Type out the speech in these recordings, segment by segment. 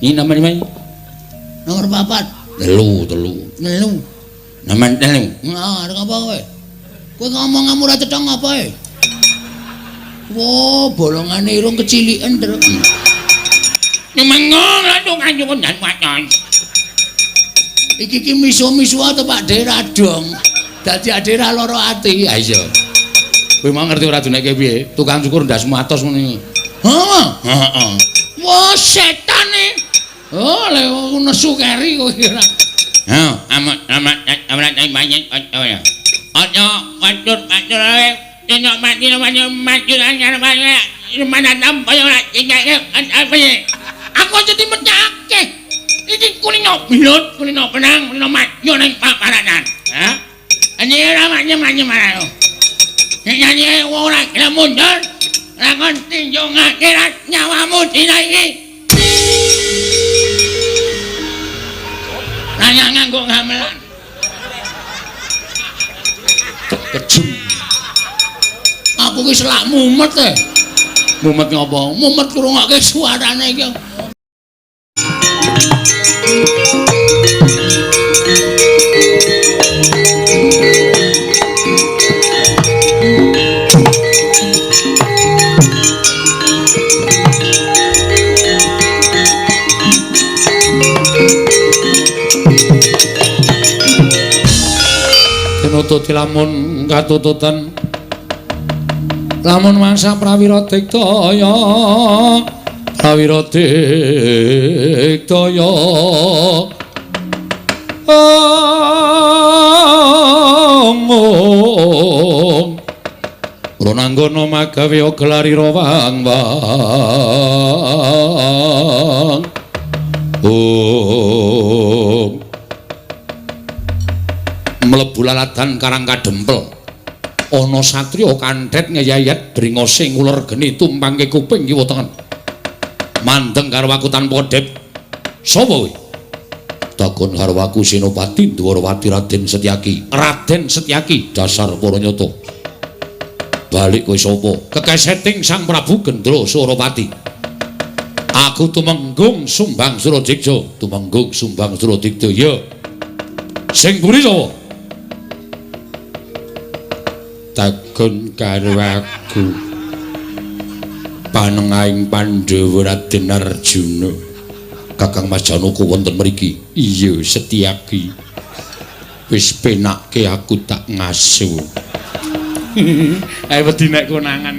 Ini nomor 5. Nomor 4. 3, 3. 3. Nomor 3. Nah, arep apa kowe? Kowe ngomong ngamu ora cetha ngapa e? Wah, bolongane irung keciliken, Truk. Nyemengong langsung anjungan dan wacan. Iki ki misu-misu to Pak De ra dong. Dadi ade ra lara ati. Ha iya. Kowe mau ngerti ora duneke piye? Tukang cukur ndasmu atos ngene. Heeh. Heeh. Wah, setane. Oh, le nesu keri kowe ora. Heh, amat amat amat banyak ya. Aja wancur wancur ae. Dino mati mati mati mana nampa ora apa Aku jadi menyake. Iki kulino bilut, kulino benang, kulino matyo ning paparanan. Ha? Ani ora manye manye marang. Nek nyanyi wong ora gelem mundur, lakon tinjungake nyawamu dina iki. Nanya nganggo gamelan. Kejem. Aku ki selak mumet e. Mumet ngopo? Mumet krungokke suarane iki. Tinututi lamun katututan lamun mangsa prawira diktaya prawira diktaya ong Ronanggana magawe gelarira wang wang ong mlebu laladan Karang Kadempel ana satriya kandhet ngeyayat dringose nguler geni tumpangke kuping kiwa tengen mandeng karo aku tanpa kedhep. Sapa kowe? Takon karo aku Senopati Dwarawati Raden Setyaki. Raden Setyaki dasar para nyata. Balik kowe sapa? Kekeseting Sang Prabu Gendra Surapati. Aku tumenggung Sumbang Suradiksa. Tumenggung Sumbang Suradiksa. Ya. Sing mburi sapa? Takon karo aku panengahing Pandhawa Raden Arjuna. Kakang Mas Janaka wonten mriki. Iya, Setyaki. Wis penakke aku tak ngaso. Ae wedi nek konangan.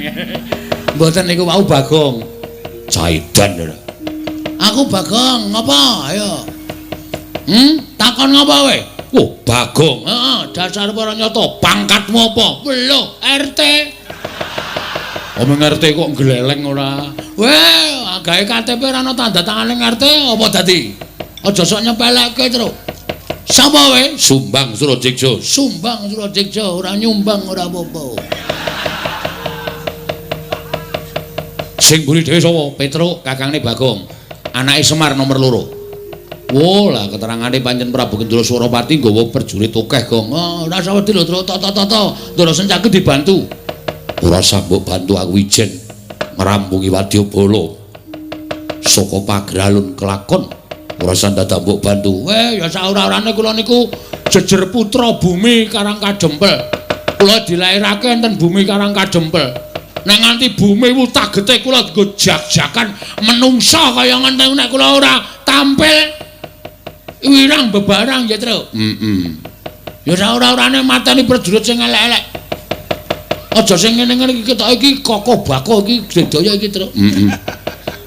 Mboten niku wau Bagong. Caidan ora. Aku Bagong, ngapa? Ayo. Takon ngapa kowe? Oh, Bagong. Heeh, dasar para nyata. Pangkatmu apa? Lho, RT. Omong RT kok gleleng ora? Weh, gawe KTP ora ana tanda tangane RT apa dadi? Aja sok nyepelekke, Truk. Sapa kowe? Sumbang Suradiksa. Sumbang Suradiksa, ora nyumbang ora apa-apa. Sing mburi dhewe sapa? Petruk, kakangne Bagong. Anake Semar nomor 2. Wo lah keterangane pancen Prabu Gendra Surapati nggawa prajurit akeh, Gong. Oh, ora usah wedi lho, Truk. Toto-toto. Ndara Sencaki dibantu. Ora usah mbok bantu aku ijen ngrampungi wadyabala. Saka pagralun kelakon ora usah dadak mbok bantu. Weh, ya saora-orane kula niku jejer putra bumi Karang Kadempel. Kula dilairake enten bumi Karang Kadempel. Nek nganti bumi wutah getih kula nggo jak-jakan menungsa kaya ngene nek kula ora tampil wirang bebarang ya, Truk. Heeh. Ya saora-orane mateni prajurit sing elek-elek. Aja sing ngene-ngene iki ketok iki kokoh bakoh iki sedaya iki, Truk. Heeh.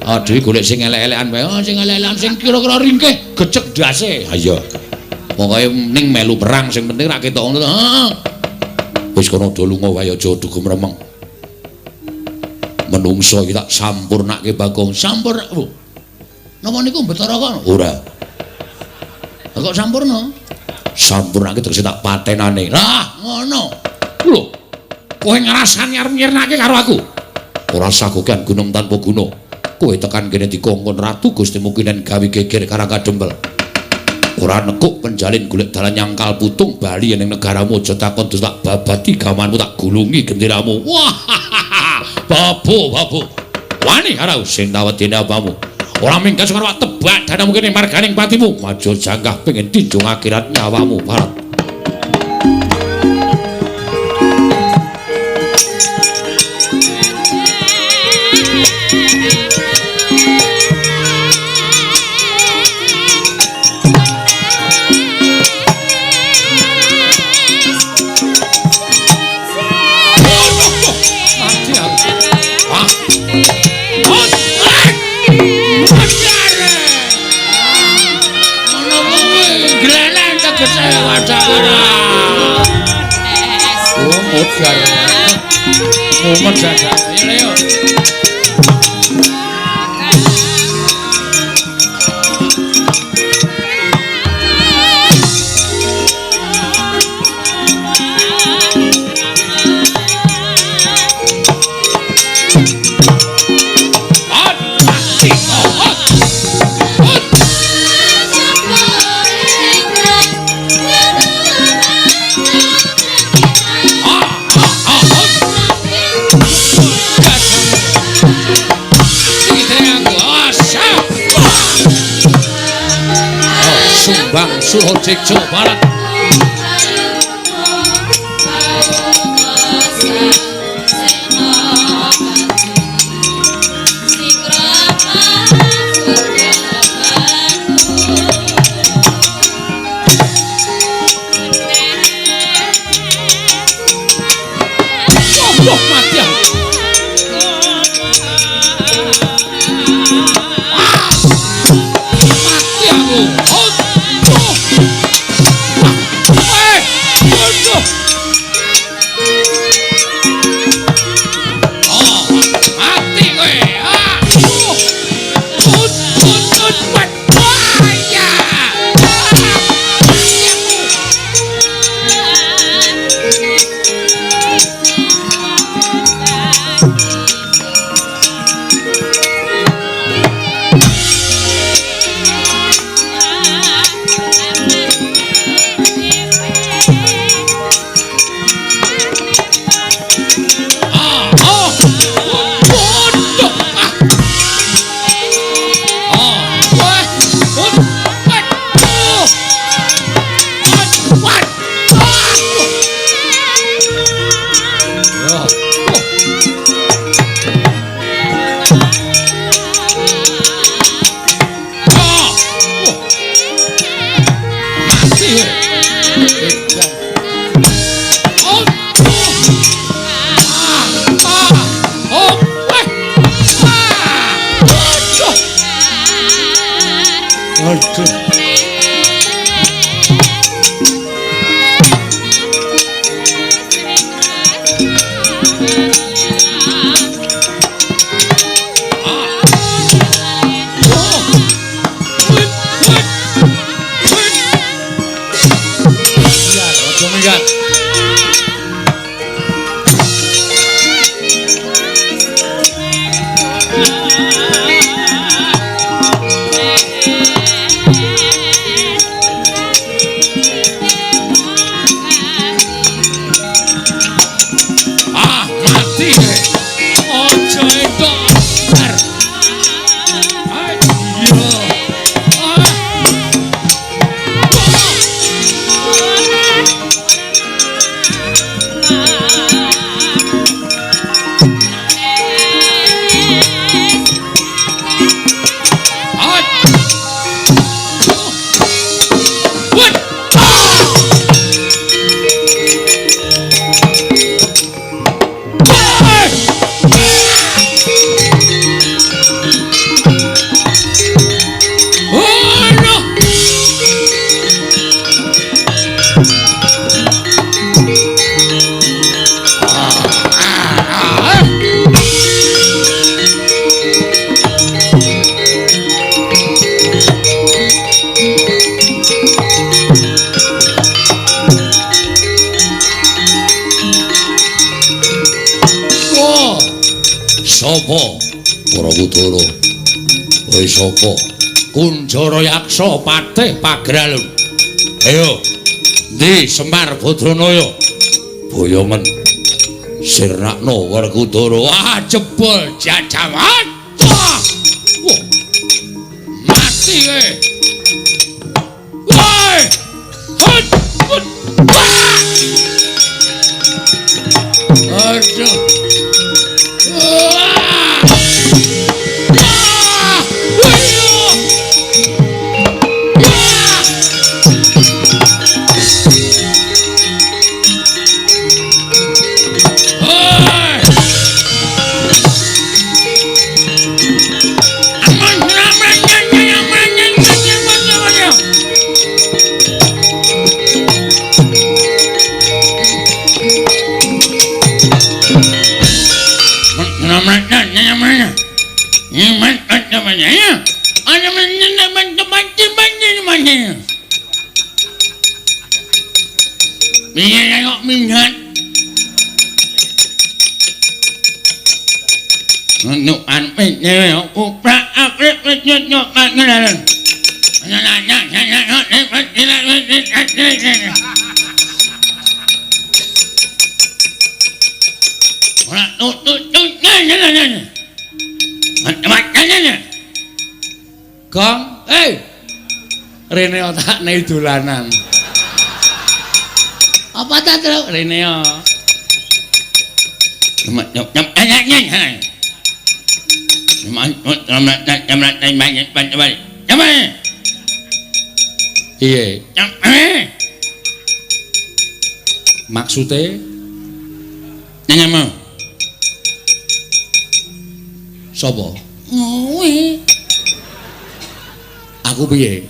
Aduh golek sing elek-elekan wae. Oh, sing elek-elekan sing kira-kira ringkih gecek ndase. Ha iya. Pokoke ning melu perang sing penting ra ketok ngono to. Heeh. Wis kono do lunga wae aja dugem remeng. Menungso iki tak sampurnake Bagong. Sampurna. Oh. Napa niku Betara kono? Ora. Lah kok sampurna? Sampurnake tegese tak patenane. Lah, ngono. Lho. Kowe ngrasani arep nyirnake karo aku. Ora usah kokean gunung tanpa guna. Kowe tekan kene dikongkon Ratu Gusti Mukinen gawe geger Karang Kadempel. Ora nekuk penjalin golek dalan nyangkal putung bali ning negaramu aja takon terus tak babati gawanmu tak gulungi genderamu. Wah. Babu, babu. Wani karo sing tawedene apamu. Ora minggat karo tebak danamu kene marganing patimu. Maju janggah pengin tinjung akhirat nyawamu Barat. Mumet jajan. Ayo. Sumbang Suhojek Jawa Barat. Mati aku. Mati aku. Sapa? Werkudara. Kowe sapa? Kunjara Yaksa Patih Pagralun. Ayo. Ndi Semar Badranaya? Boyongen. Sirnakno Werkudara. Ah, jebol jajawan. Wah. kowe. Woi! Hut! Hut! Aduh. Gong, eh, rene otakne dolanan. Apa ta, Truk? Rene yo. Iya. Maksude nyama. Sapa? Ngowe. Aku piye?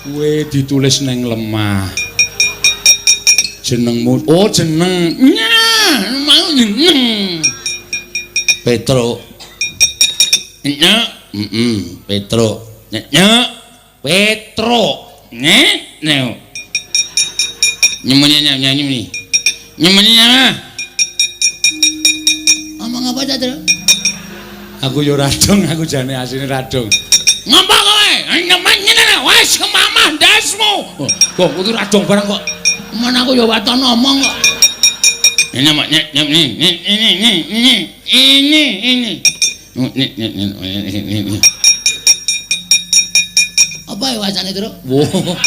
Kowe ditulis neng lemah. Jenengmu, oh jeneng. Nyah, mau jeneng. Petro. Nyah, Petro. Nyah, Petro. Nyah, nyah. Nyemennya nyah nyemeni. Nyemennya nyah. Ngomong apa ta, Tru? Aku yo radong, aku jane asline radong. Ngapa kowe? Nyemen wis kemamah ndasmu. Kok kudu radong barang kok. Men aku yo waton ngomong kok. Ini ini ini ini. Apa ya wacane, Tru? Wah.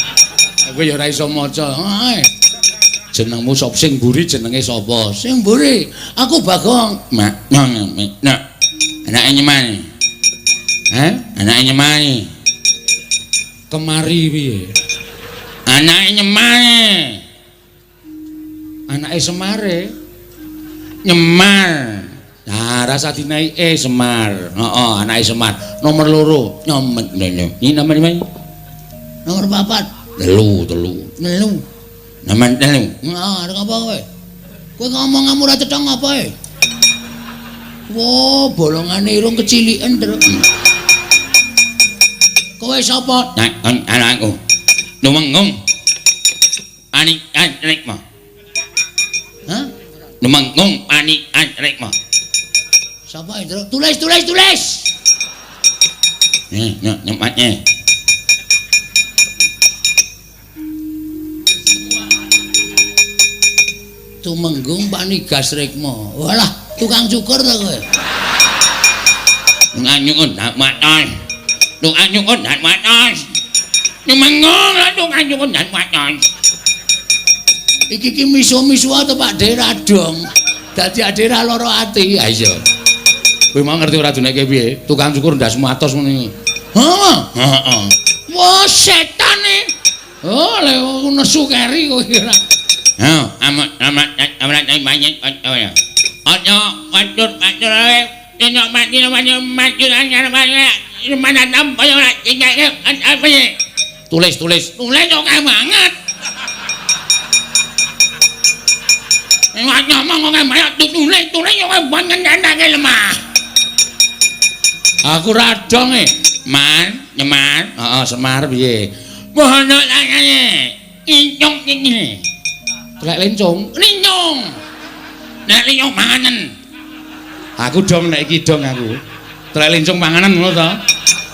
Aku ya ora iso maca. Jenengmu sapa? Sing mburi jenenge sapa? Sing mburi aku Bagong. Mak, nak. Anake nyemani. Hah? Anake nyemani. Kemari piye? Anake nyemani. Anake Semare. Nyemar. Nah, rasa dinaike Semar. Heeh, anake Semar. Nomor 2, nyomet lho. Iki nomor 5. Nomor 4. 3, 3. 3. Nomor 3. Heeh, arep apa kowe? Kowe ngomong ora cetha ngapa e? Wah, bolongane irung keciliken, Tru. Kowe sapa? Anakku. Lumenggung. Ani Rikma. Hah? Lumenggung Ani Rikma. Sapa, Tru? Tulis, tulis, tulis. Nih, nyempatnya. Tumenggung Panigas Rikma. Walah, tukang cukur ta kowe? Tukang nyukur ndak matos. Tukang nyukur ndak matos. Tumenggung tukang nyukur ndak matos. Iki ki misu-misu ta Pak De radong. Dadi ade ra lara ati. Ha iya. Kowe mau ngerti ora duneke piye? Tukang cukur ndasmu atos ngene. Heeh. Heeh. Wah, setane. Oh, lek nesu keri kowe ora. Hah, amat amat amat banyak ya. Aja pancur pancur ae. Dene mati mati mati mana nampa ora apa. Tulis tulis. Tulis oke banget. Ngomong oke banget tulis tulis oke banget nandake lemah. Aku radong e. Man, nyeman. Heeh, Semar piye? Bono tangane. Incung iki. Telek lencung, lincung. Nek lincung panganan. Aku dong nek iki dong aku. Telek lencung panganan ngono ta?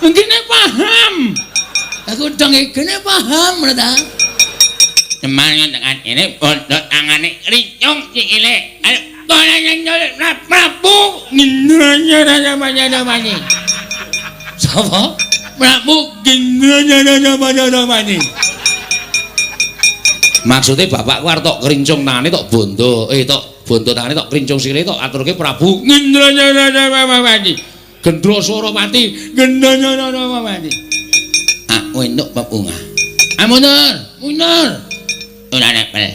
Ngene paham. Aku dong iki paham ngono ta? Semangat tekan ini bondo tangane lincung sikile. Ayo. Prabu Ngendranyaranyamanyamani. Sapa? Prabu Ngendranyaranyamanyamani. Maksude bapakku arep tok krincung tangane tok bondo, tok bondo tangane tok krincung sikile tok aturke Prabu Ngendranyaranyamanyamani. Gendra Surapati Ngendranyaranyamanyamani. Aku entuk bebungah. Ah mundur, mundur. Ora level.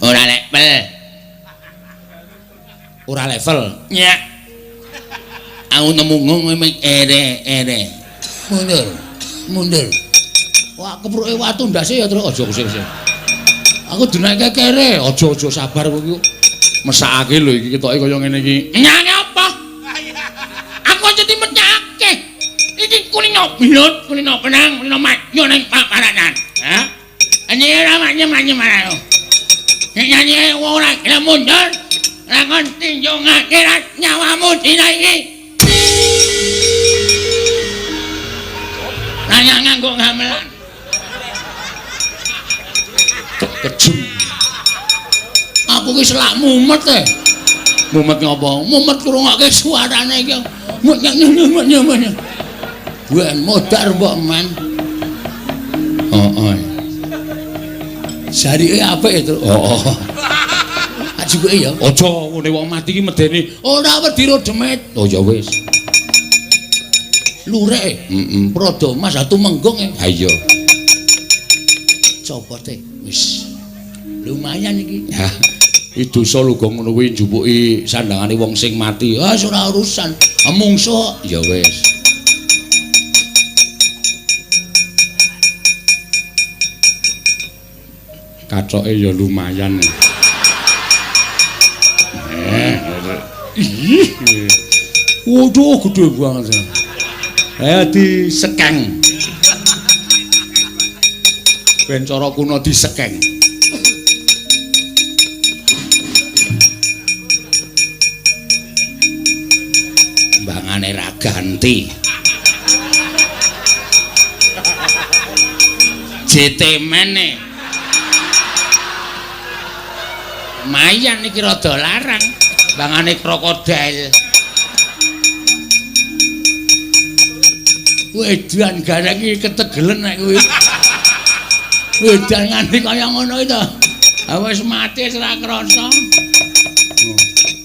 Ora level. Ora level. Ya. Aku nemu ngono ere-ere. Mundur, mundur. Wah, kepruke watu ndase ya terus aja kusik-kusik. Aku dinaike kere, aja-aja sabar kowe iki. Mesakake lho iki ketoke kaya ngene iki. Nyane apa? Aku aja dimecake. Iki kulino belut, kulino benang, kulino madya ning paparanan. Ha? Nyanyi ora manyem-manyem marang. Nek nyanyi wong ora gelem mundur, lakon tinjungake nyawamu dina iki. Nanya nganggo gamelan. Kejem. Aku ki selak mumet e. Mumet ngopo? Mumet ngrungokke suarane iki. Mumet. Ben modar mbok man. Heeh. Jarike apik ya, Truk. Heeh. Ajuke ya. Aja ngene wong mati ki medeni. Ora wedi ro demit. Oh ya wis. Lurek. Heeh. Prada Mas Tumenggung e. Ha iya. Copote wis. Lumayan iki. Ha. Iki dosa lho gong ngono kuwi njupuki sandangane wong sing mati. Ah ora urusan. Mungsuh. Ya wis. Katoke ya lumayan. Ih. Waduh gede banget. Disekeng. Ben cara kuno disekeng. Mbangane ra ganti. JT mene. Lumayan iki rada larang. Bangane krokodil. Wedan gareng iki ketegelen nek kuwi. Wedan nganti kaya ngono iki to. Ha wis mati wis ora krasa.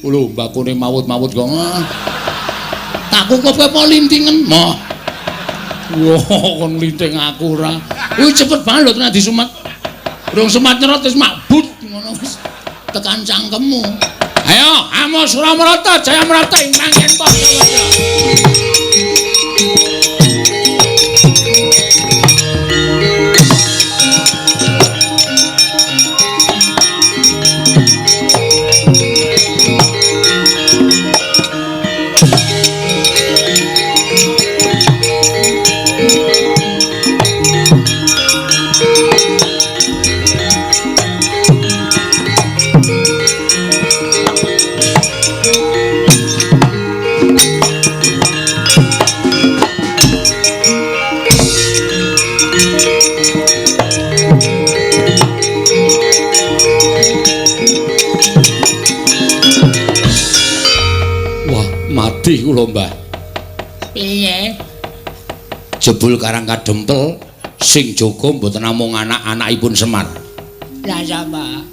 Lho mbakune mawut-mawut kok. Tak kukupke apa lintingen? Moh. Wah, kon linting aku ora. Kuwi cepet banget lho tenan disumet. Rung semat nyerot wis makbut ngono wis tekan cangkemmu. Ayo, amo Suramarata, Jayamarata ing manggen padha. Mati kula, Mbah. Piye? Jebul Karang Kadempel sing jaga mboten namung anak-anakipun Semar. Lah sapa?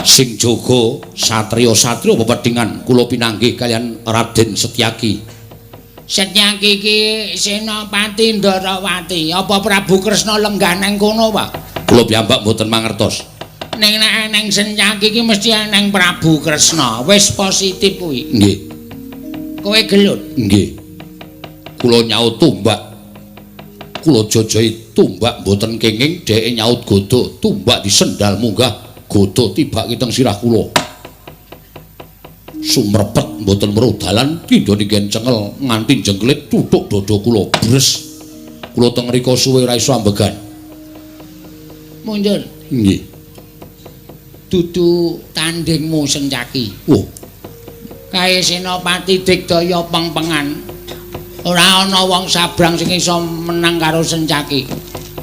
Sing jaga satriya-satriya pepedhingan kula pinanggih kaliyan Raden Setyaki. Setyaki iki Senopati Ndarawati. Apa Prabu Kresna lenggah nang kono, Pak? Kula piyambak mboten mangertos. Ning nek eneng Setyaki iki mesti eneng Prabu Kresna. Wis positif kuwi. Nggih. Kowe gelut? Nggih. Kula nyaut tombak. Kula jajahi tombak mboten kenging, dheke nyaut godha, tombak disendal munggah, godha tibake teng sirah kula. Sumrepet mboten weruh dalan, tindha ninggen cengel nganti jengklit tutuk dada kula bres. Kula teng mriku suwe ora iso ambegan. Mundur. Nggih. Dudu tandingmu Sencaki. Oh. Kae Senopati Digdaya pengpengan. Ora ana wong sabrang sing iso menang karo Sencaki.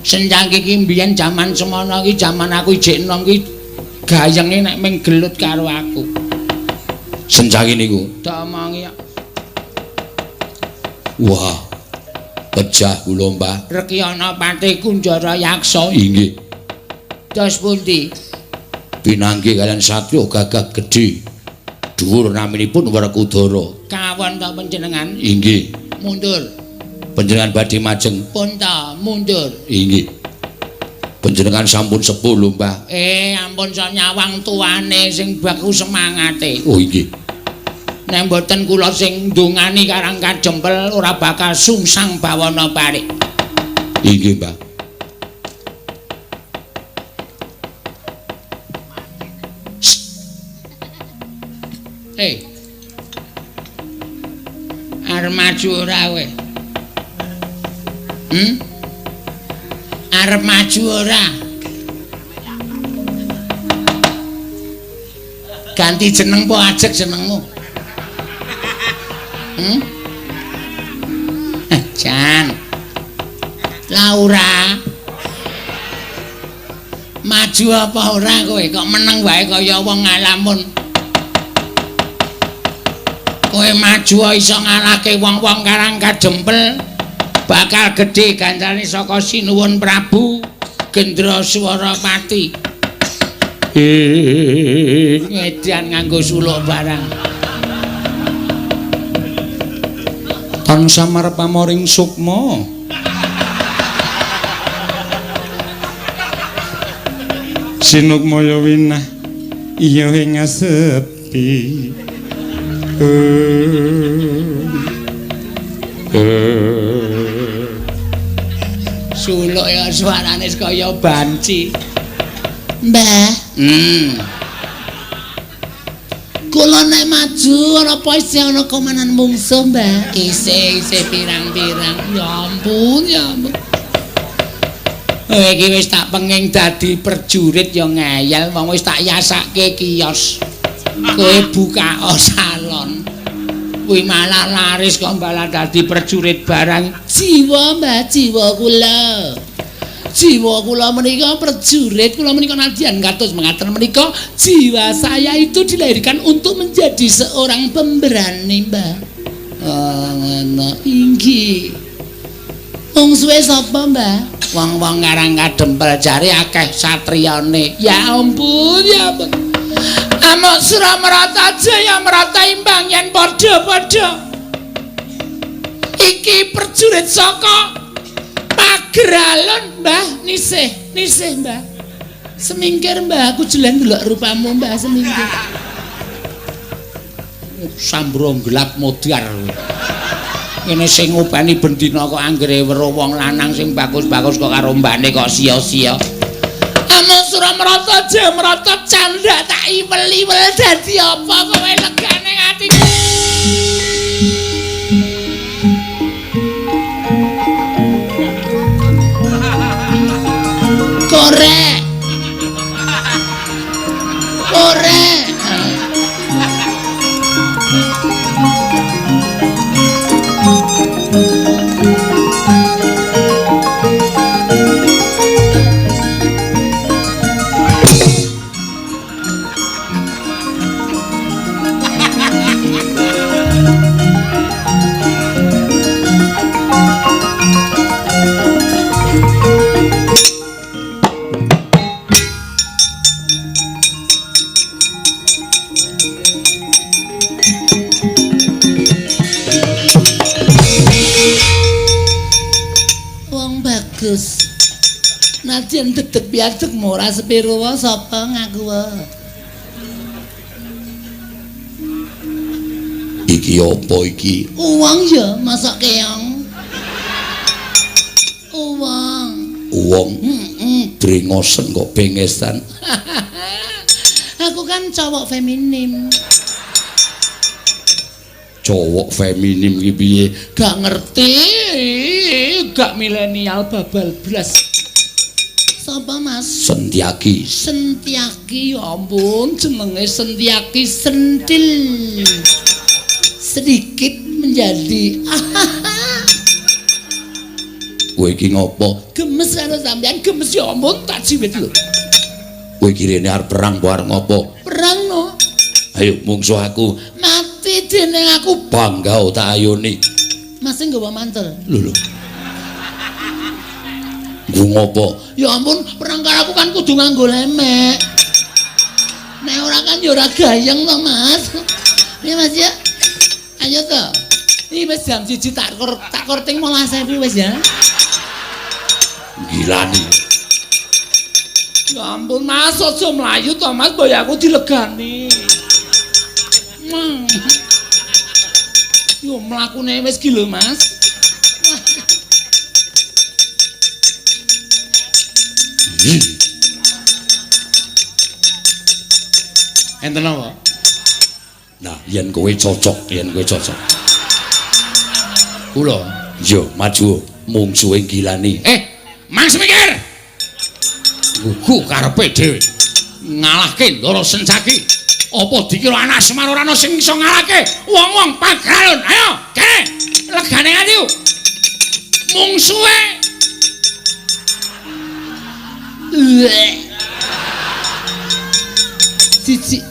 Sencaki iki mbiyen jaman semono iki jaman aku ijik enom iki Gayenge nek ming gelut karo aku. Sencaki niku. Tak omongi kok. Wah. Pejah kula, Mbah. Rekyana Patih Kunjara Yaksa. Inggih. Dos pundi? Pinanggih kalian satriya gagah gedhe. Dhuwur naminipun Werkudara. Kawon ta panjenengan? Inggih. Mundur. Panjenengan badhe majeng. Pun ta, mundur. Inggih. Panjenengan sampun sepuh lho, Mbah. Ampun sok nyawang tuane sing baku semangate. Oh, inggih. Nek mboten kula sing ndongani Karang Kadempel ora bakal sungsang bawana parik. Inggih, Mbah. Hei. Arep maju ora kowe? Arep maju ora? Ganti jeneng po ajeg jenengmu? Jan. Laura. Maju apa ora kowe? Kok meneng wae kaya wong ngalamun. Kowe maju iso ngalahke wong-wong Karang Kadempel. Bakal gedhe ganjarane saka Sinuwun Prabu Gendra Swarapati. Ngedan nganggo suluk barang. Tan samar pamoring sukma. Sinukmaya winah iya ing asepi. Suluk ya suarane kaya banci. Mbah. Kula nek maju ana apa isih ana komanan mungsuh, Mbah? Isih pirang-pirang. Ya ampun, ya ampun. Iki wis tak penging dadi prajurit ya ngeyel, wong wis tak yasake kios. Kowe buka salon. Kuwi malah laris kok malah dadi prajurit barang. Jiwa, Mbah, jiwa kula. Jiwa kula menika prajurit, kula menika nadyan kados mengaten menika jiwa saya itu dilahirkan untuk menjadi seorang pemberani, Mbah. Oh, ngono. Inggih. Mungsuhe sapa, Mbah? Wong-wong Karang Kadempel jare akeh satriyane. Ya ampun, ya ampun. Amok Suramarata Jaya Marata imbang yen padha-padha. Iki prajurit saka Pageralon, Mbah. Nisih, nisih, Mbah. Semingkir, Mbah, aku jelen ndelok rupamu, Mbah, semingkir. Sambro gelap modar. Ngene sing ngopeni bendina kok anggere weruh wong lanang sing bagus-bagus kok karo mbane kok sia-sia. Amok Suramarata Jaya Marata candhak tak iwel-iwel dadi apa kowe legane atiku. Korek. Korek. Bagus. Nadyan dedeg piadeg ora sepiro wae sapa ngaku wae. Iki apa iki? Uwong ya, masak keong. Uwong. Uwong. Heeh. Drengosen kok bengesan. Aku kan cowok feminim. Cowok feminim ki piye? Gak ngerti, gak milenial babal blas. Sapa Mas? Sentiaki. Sentiaki, ya ampun, jenenge Sentiaki sentil. Sedikit menjadi. Kowe iki ngopo? Gemes karo sampean, gemes ya ampun tak jiwit lho. Kowe iki rene arep perang apa arep ngopo? Perang no. Ayo mungsuh aku. Mati dening aku. Bangga tak ayoni. Mas sing nggawa mantel. Lho lho. Nggo ngopo? Ya ampun, perang karo aku kan kudu nganggo lemek. Nek ora kan ya ora gayeng to, Mas. Iya Mas ya. Ayo to. Iki wis jam 1 tak korting 15.000 wis ya. Gilani. Ya ampun Mas, aja mlayu to Mas, boy aku dilegani. Yo mlakune wis ki lho Mas. Enten apa? Nah, yen kowe cocok, yen kowe cocok. Kula, yo maju mungsuhe Gilani. Mas mikir. Gugu karepe dhewe. Ngalahke Ndara Sencaki. Apa dikira anak Semar ora ana sing iso ngalahke wong-wong Pagralon? Ayo, kene. Legane ati. Mungsuhe. Siji.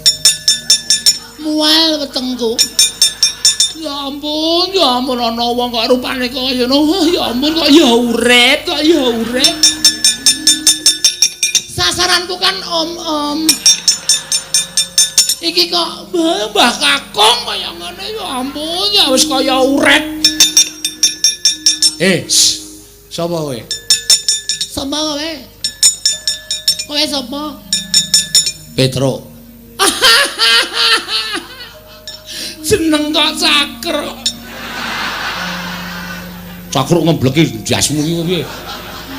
Mual wetengku. Ya ampun ana wong kok rupane kaya ngono. Ya ampun kok ya urip, kok ya urip. Sasaranku kan om-om. Iki kok Mbah Kakung kaya ngene ya ampun, ya wis kaya uret. Sapa kowe? Sapa kowe? Kowe sapa? Petro. Jeneng kok Cakruk. Cakruk ngembleki jasmu iki piye?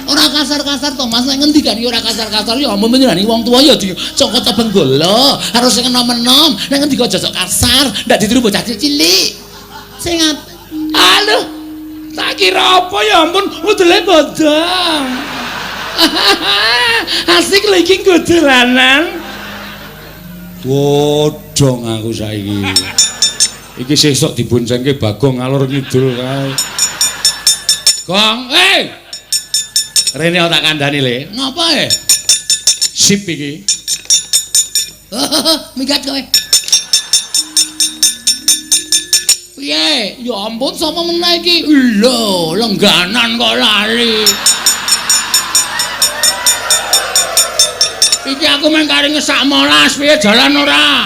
Ora kasar-kasar to Mas, nek ngendikan iki ora kasar-kasar ya ampun nyenani wong tuwa ya dicokot benggala, harus sing enom-enom, nek ngendika aja sok kasar, ndak ditiru bocah cilik. Sing aduh, tak kira apa ya ampun, udele bodong. Asik lho iki nggo dolanan. Bodong aku saiki. Iki sesuk diboncengke Bagong ngalor ngidul kae. Gong, Rene tak kandhani le. Ngapa e? Sip iki. Minggat kowe. Piye? Ya ampun sapa meneh iki? Lho, lengganan kok lali. Iki aku mung kari ngesak molas, piye jalan ora?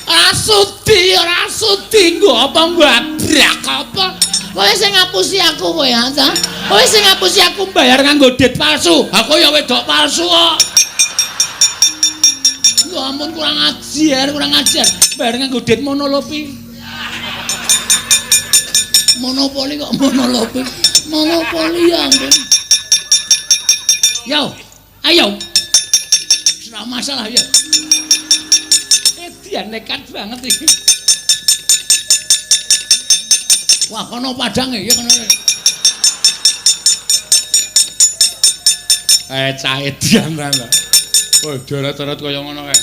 Ora sudi, ora sudi nggo apa ngabrak apa? Kowe sing ngapusi aku kowe ha, ta? Kowe sing ngapusi aku bayar nganggo dit palsu. Aku ya wedok palsu kok. Ya ampun kurang ajar, kurang ajar. Bayar nganggo dit monolopi. Monopoli kok monolopi. Monopoli ya ampun. Yo, ayo. Ora masalah ya. Dia nekat banget iki. Wah, kono padange ya kono. Cah edian ta. Wah, deret-deret kaya ngono kae.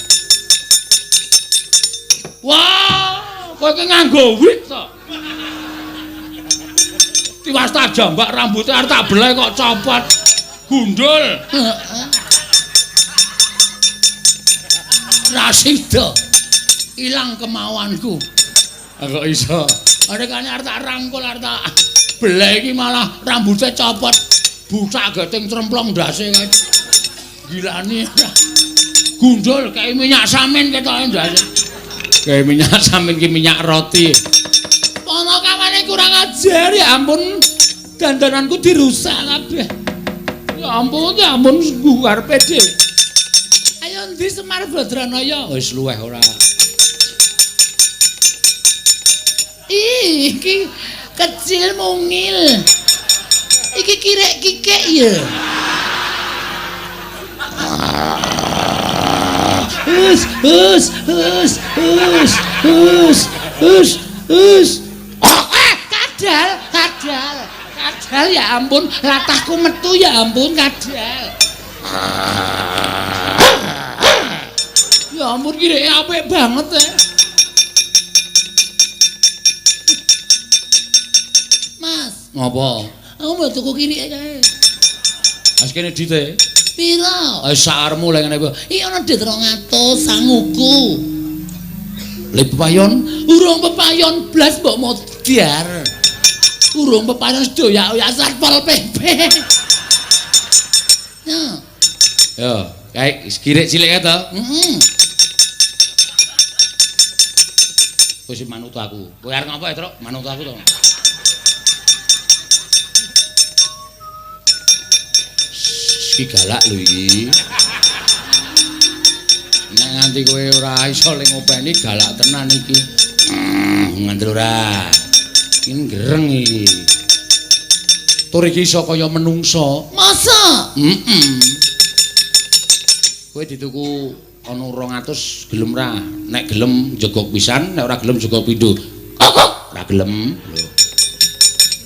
Wah, kowe iki nganggo wig to. Tiwas tak jambak rambute arep tak beleh kok copot. Gundul. Heeh. Ra sida. Ilang kemauanku. Kok iso? Arekane arep tak rangkul arep tak beleh iki malah rambute copot. Bucak geting tremplong ndase kae. Gilani. Gundul kae minyak samin ketoke ndase. Kae minyak samin ki minyak roti. Pono kawane kurang ajar ya ampun. Dandananku dirusak kabeh. Ya ampun, ya ampun karepe dhewe. Ayo ndi Semar Badranaya? Wis luweh ora. Iki kecil mungil. Iki kirek kikek ya. Us us us us us us us. Oh, kadal, kadal, kadal ya ampun, latahku metu ya ampun kadal. Ya ampun kireke apik banget ya. Mas, ngopo? Aku mau tuku kirike kae. Mas kene dite. Pira? Sakarmu lek ngene. Iki ana dit 200 sanguku. Le pepayon, urung pepayon blas mbok modar. Urung pepayon sedoyak-oyak Satpol PP. Ya. Yo, kae kirik cilik kae to? Heeh. Kowe sing manut aku. Kowe arep ngapa, Truk? Manut aku to. Iki galak lho iki. Nek nganti kowe ora iso le ngopeni galak tenan iki. Ngandel ora. Iki gereng iki. Tur iki iso kaya menungso. Masa? Heeh. Kowe dituku ana 200 gelem ra? Nek gelem jegok pisan, nek ora gelem jegok pindho. Kok ora gelem. Lho.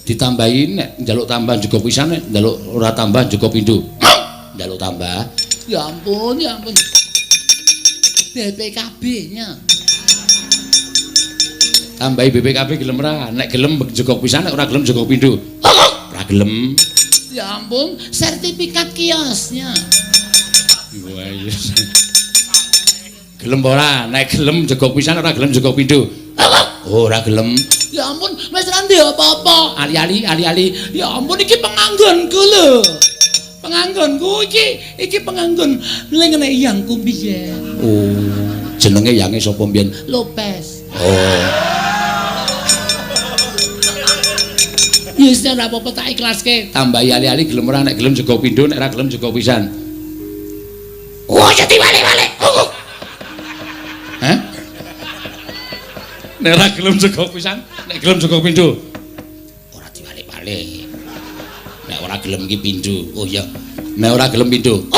Ditambahi nek njaluk tambah jegok pisan, nek njaluk ora tambah jegok pindho. Njaluk tambah. Ya ampun, ya ampun. BPKB-nya. Tambahi BPKB gelem ra? Nek gelem jegok pisan, nek ora gelem jegok pindho. Ora gelem. Ya ampun, sertifikat kiosnya. Wah, iya. Gelem ora? Nek gelem jegok pisan, ora gelem jegok pindho. Oh, ora gelem. Ya ampun, wis ra ndek apa-apa. Ali-ali, ali-ali. Ya ampun, iki penganggonku lho. Penganggonku iki, iki penganggon lengene yangku mbiyen. Oh, jenenge yange sapa mbiyen? Lopez. Oh. Ya wis ora apa-apa tak ikhlaske. Tambahi ali-ali gelem ora? Nek gelem jegok pindho, nek ora gelem jegok pisan. Oh, jadi balik-balik. Hah? Nek ora gelem jegok pisan, nek gelem jegok pindho. Ora diwalik-balik. Nek ora gelem iki pindho. Oh iya. Nek ora gelem pindho.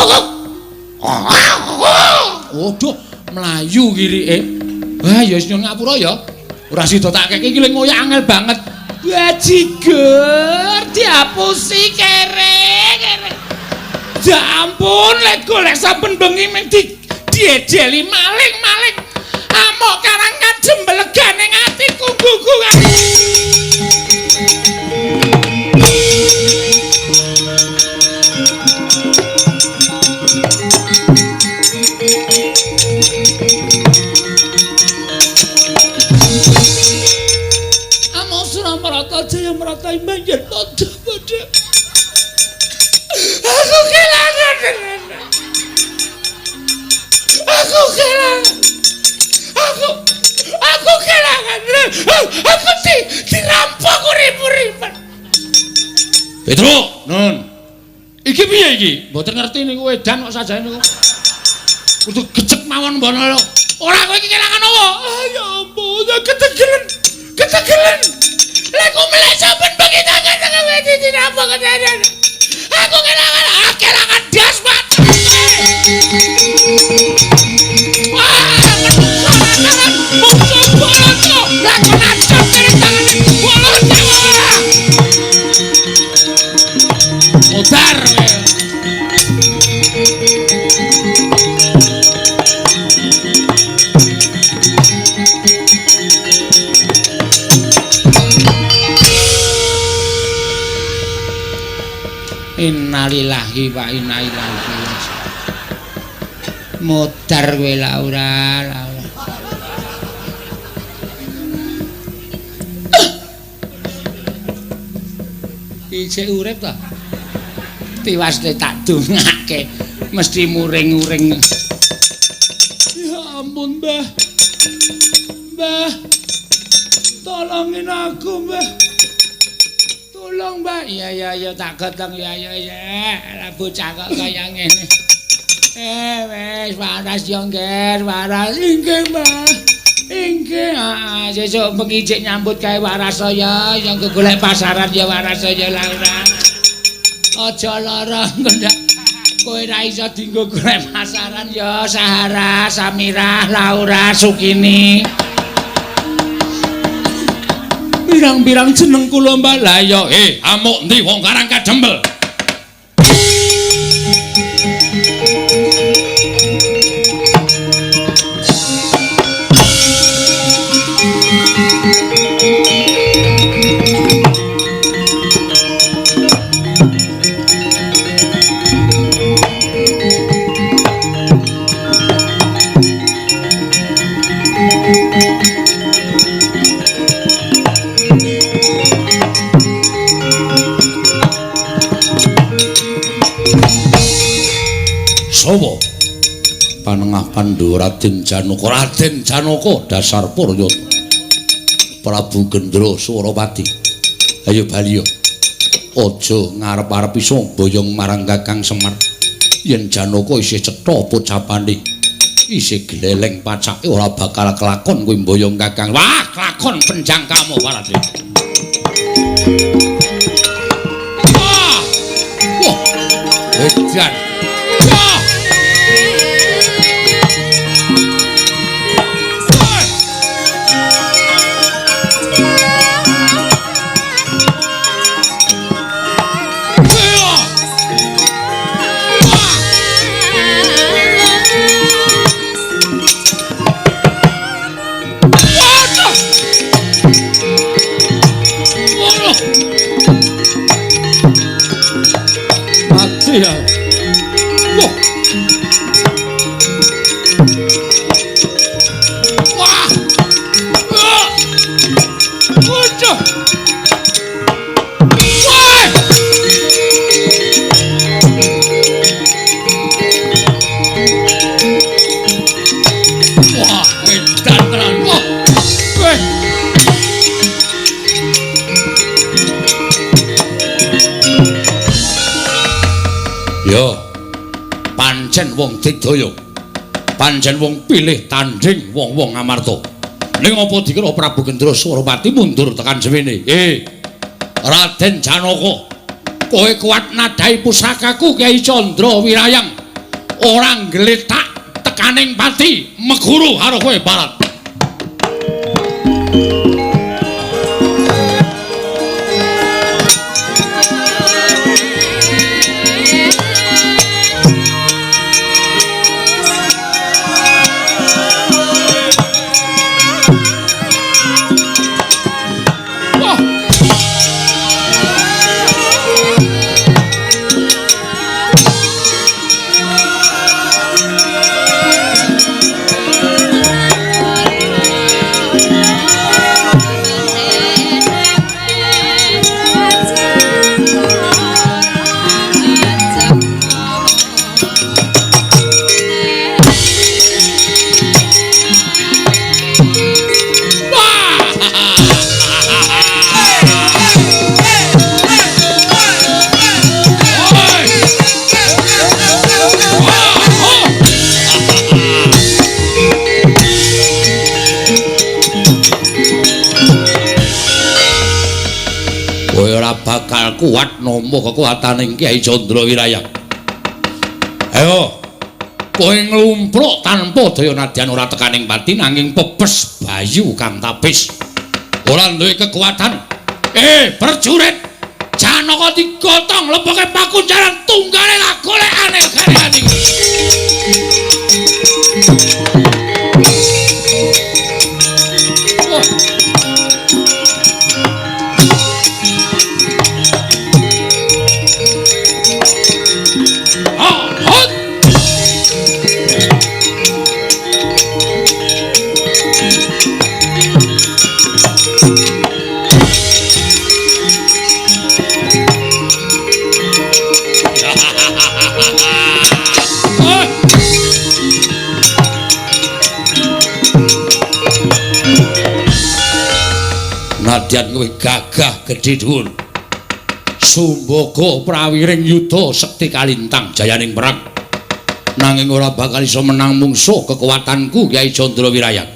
Waduh, mlayu kirike. Wah, ya wis nyuwun ngapura ya. Ora sida tak keke iki le ngoyak angel banget. Bajigur diapusi kere kere. Ya ampun, lek golek saben bengi mung diejeli maling-maling. Amok karang kadembelegane atiku gugu. Amok Suramarata Jaya Marata imbanjen padha padha. Aku kelangan. Aku kelangan. Aku kelangan. Aku dirampok urip-uripan. Petro, Nun. Iki piye iki? Mboten ngerti niku edan kok sajane niku. Kudu gecek mawon mbono lho. Ora kowe iki kelangan apa? Ah, ya ampun, ketegelen. Ketegelen. Lek ku melek saben bengi tangan tangan dirampok ketegelen. Aku kelangan, aku kelangan das banget. Wah, menungso musuh boloto, lakon acap kene tangane boloto. Modar. Innalillahi wa inna ilaihi raji'un. Modar kowe Laura, Laura. Isih urip ta? Tiwas le tak dongake mesti muring-uring. Ya ampun, Mbah. Mbah. Tolongin aku, Mbah. Tolong, Mbak. Iya iya iya tak geteng ya ya ya. Lah bocah kok kaya ngene. Wis waras yo, Ngger, waras. Inggih, Mbah. Inggih, heeh, sesuk bengi jek nyambut gawe waras saya, yang golek pasaran ya waras saya Laura. Aja lara ngendak. Kowe ra iso dienggo golek pasaran ya Sahara, Samirah, Laura, Sukini. Pirang-pirang jeneng kula Mbah. Lah ya, amuk ndi wong Karang Kadempel? Andhu Raden Janaka, Raden Janaka dasar Puryata. Prabu Gendra Surapati. Ayo bali yo. Aja ngarep-arep iso boyong marang Kakang Semar. Yen Janaka isih cetha pocapane, isih gleleng pacake ora bakal kelakon kuwi mboyong Kakang. Wah, kelakon penjangkamu Parade. Wah. Wah. Edan. Wah. Mati ya. Wah. Wah. Wah. Waduh. Wah. Wah, edan tenan. Wah. Weh. Yo, pancen wong digdaya, pancen wong pilih tanding wong-wong Amarta. Ning apa dikira Prabu Gendra Surapati mundur tekan semene? Raden Janaka, kowe kuat nadai pusakaku Kyai Candra Wirayang. Ora nggletak tekaning pati meguru karo kowe Barat. Bakal kuat nampa kekuatane Kyai Candra Wirayang. Ayo, kowe nglumpruk tanpa daya nadyan ora tekaning pati nanging pepes bayu kang tapis. Ora duwe kekuatan. Prajurit, Janaka digotong leboke pakunjaran tunggale lah golekane gane. Nadyan kowe gagah gedhe dhuwur. Sumbaga prawiring yuda sekti kalintang jayaning perang. Nanging ora bakal iso menang mungsuh kekuatanku Kyai Candra Wirayang.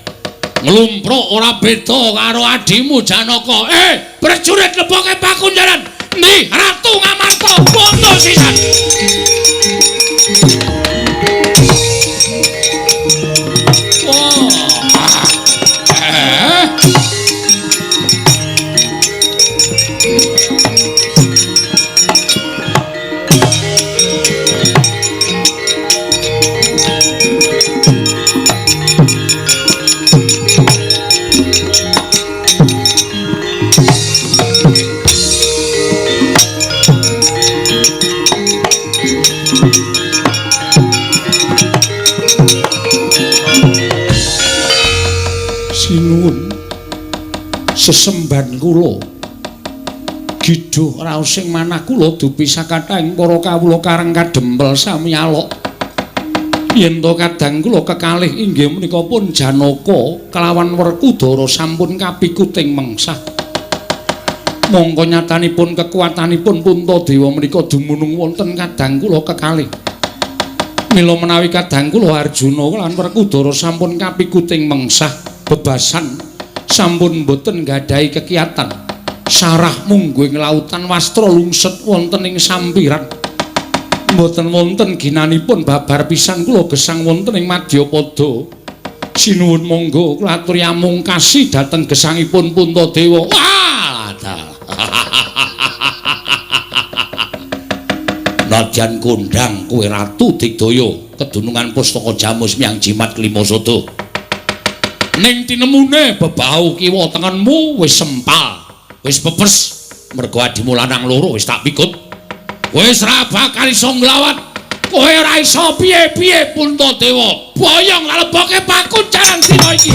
Nglumpruk ora beda karo adimu Janaka. Prajurit leboke pakunjaran. Ndi Ratu Ngamarta bondo sisan. Sinuwun sesembahan kula gidhuh raos sing manah kula dupi sakathahing para kawula Karang Kadempel sami alok. Yen to kadang kula kekalih inggih menika pun Janaka kelawan Werkudara sampun kapikuting mengsah. Mongko nyatanipun kekuatanipun Puntadewa menika dumunung wonten kadang kula kekalih. Mila menawi kadang kula Arjuna lan Werkudara sampun kapikuting mengsah bebasan sampun boten nggadahi kekiatan. Sarah mungguing lautan wastra lungset wonten ing sampiran. Mboten wonten ginanipun babar pisan kula gesang wonten ing madyapada. Sinuwun monggo kula aturi amungkasi dhateng gesangipun Puntadewa. Wah, nadyan kondhang kowe Ratu Digdaya kedunungan pustaka Jamus Miang Jimat Klima Sada. Ning tinemune bebau kiwa tengenmu wis sempal, wis pepes mergo adimu lanang loro wis tak pikut. Wis ra bakal iso nglawat. Kowe ora iso piye-piye Puntadewa. Boyong leboke pakunjaran dina iki.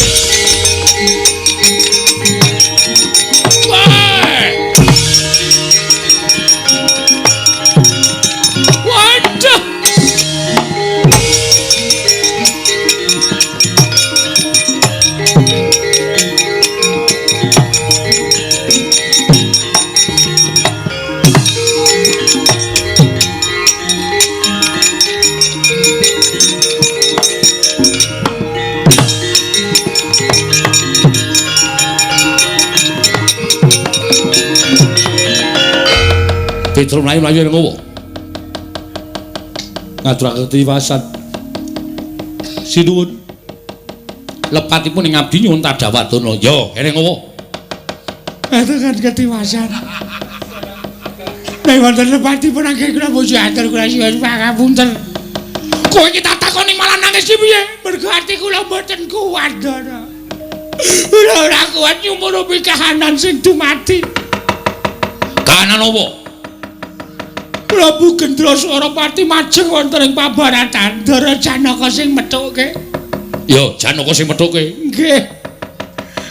Waduh. Petro mlayu-mlayu ngowo. Ngaturake tiwasan. Sinuwun. Lepatipun ing abdi nyuwun tadhawadana. Ya, kene ngowo. Ngaturake ketiwasan. Nek wonten lepatipun anggen kula muji atur kula nyuwun pangapunten. Kowe iki tak takoni malah nangis iki piye? Mergo ati kula mboten kuat, Ndara. Kula ora kuat nyumurupi kahanan sing dumadi. Kahanan opo? Prabu Gendra Swarapati majeng wonten ing pabaratan Ndara Janaka sing methuke. Ya, Janaka sing methuke. Nggih.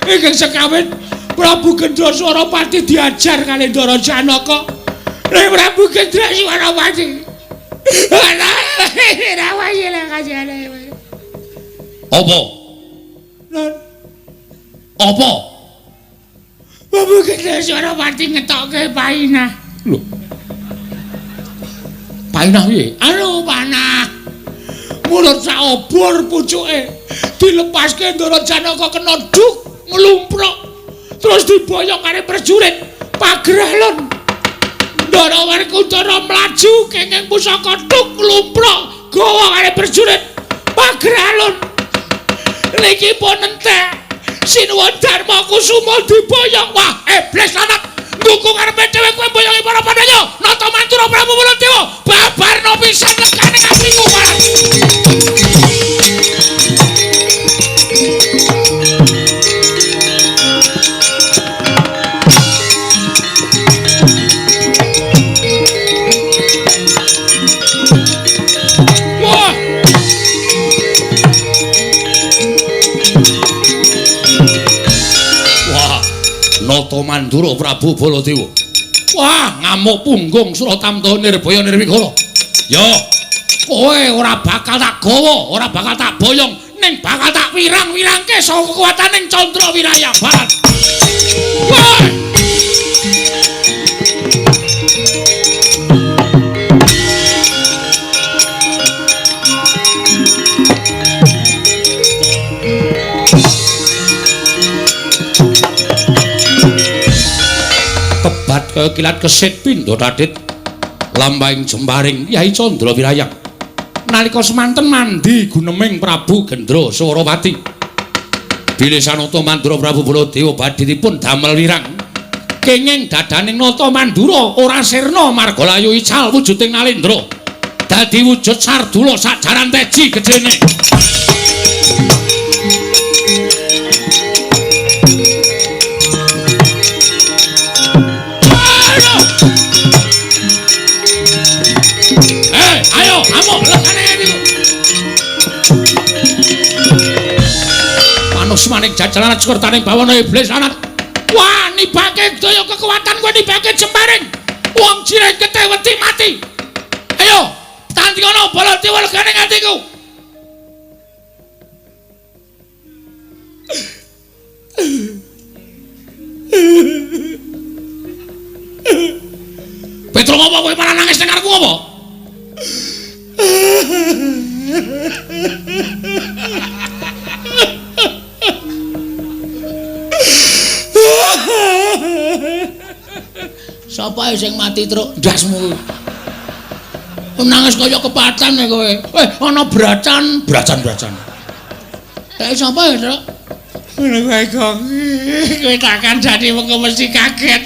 Ingkang sekawin Prabu Gendra Swarapati diajar kali Ndara Janaka. Nek Prabu Gendra Swarapati. Apa? Apa? Prabu Gendra Swarapati ngetokke painah. Lho. Painah piye? Anu panah. Mulut sak obor pucuke dilepaske Ndara Janaka kena duk nglumpruk. Terus diboyong karo prajurit Pageralon. Ndara Werkudara mlaju kenging pusaka duk nglumpruk gawa karo prajurit Pageralon. Niki pun entek. Sinuwun Darma Kusuma diboyong. Wah, iblis lanang. Ndukung arepe dhewe kowe mboyongi para Pandhawa. Nata Mantura Prabu Baladewa babarno pisan lekane atiku marang. Wah. Wah, Nata Mandura Prabu Baladewa. Wah, ngamuk punggung Suratamta Nirbaya Nirwikara. Ya, kowe ora bakal tak gawa, ora bakal tak boyong, ning bakal tak wirang-wirangke saka kekuataning Candra Wiraya Barat. Wah! Kebat kaya kilat kesit pindha tadhit lampahing jemparing Yai Candra Wirayang. Nalika semanten mandi guneming Prabu Gendra Swarawati. Bilih sanata Mandura Prabu Baladewa badhitipun damel wirang. Kenging dadaning Nata Mandura ora sirna marga layu ical wujuding Nalendra. Dadi wujud sardula sajaran teji gedene. Ayo, amuk lekane niku. Manus maning jajaran sekertaning bawana iblis anak. Wah, nibake daya kekuatan kowe nibake jembaring. Wong jireng getih wedi mati. Ayo, tandingono Baladewa legane atiku. malah nangis nang ngarepku apa? Sapa sing mati, Truk? Ndasmu. Nangis kaya kepatan ya kowe. Ana bracan, bracan-bracan. Kae sapa ya, Truk? Ngono kowe kok. Kowe tak kandhani mengko mesti kaget.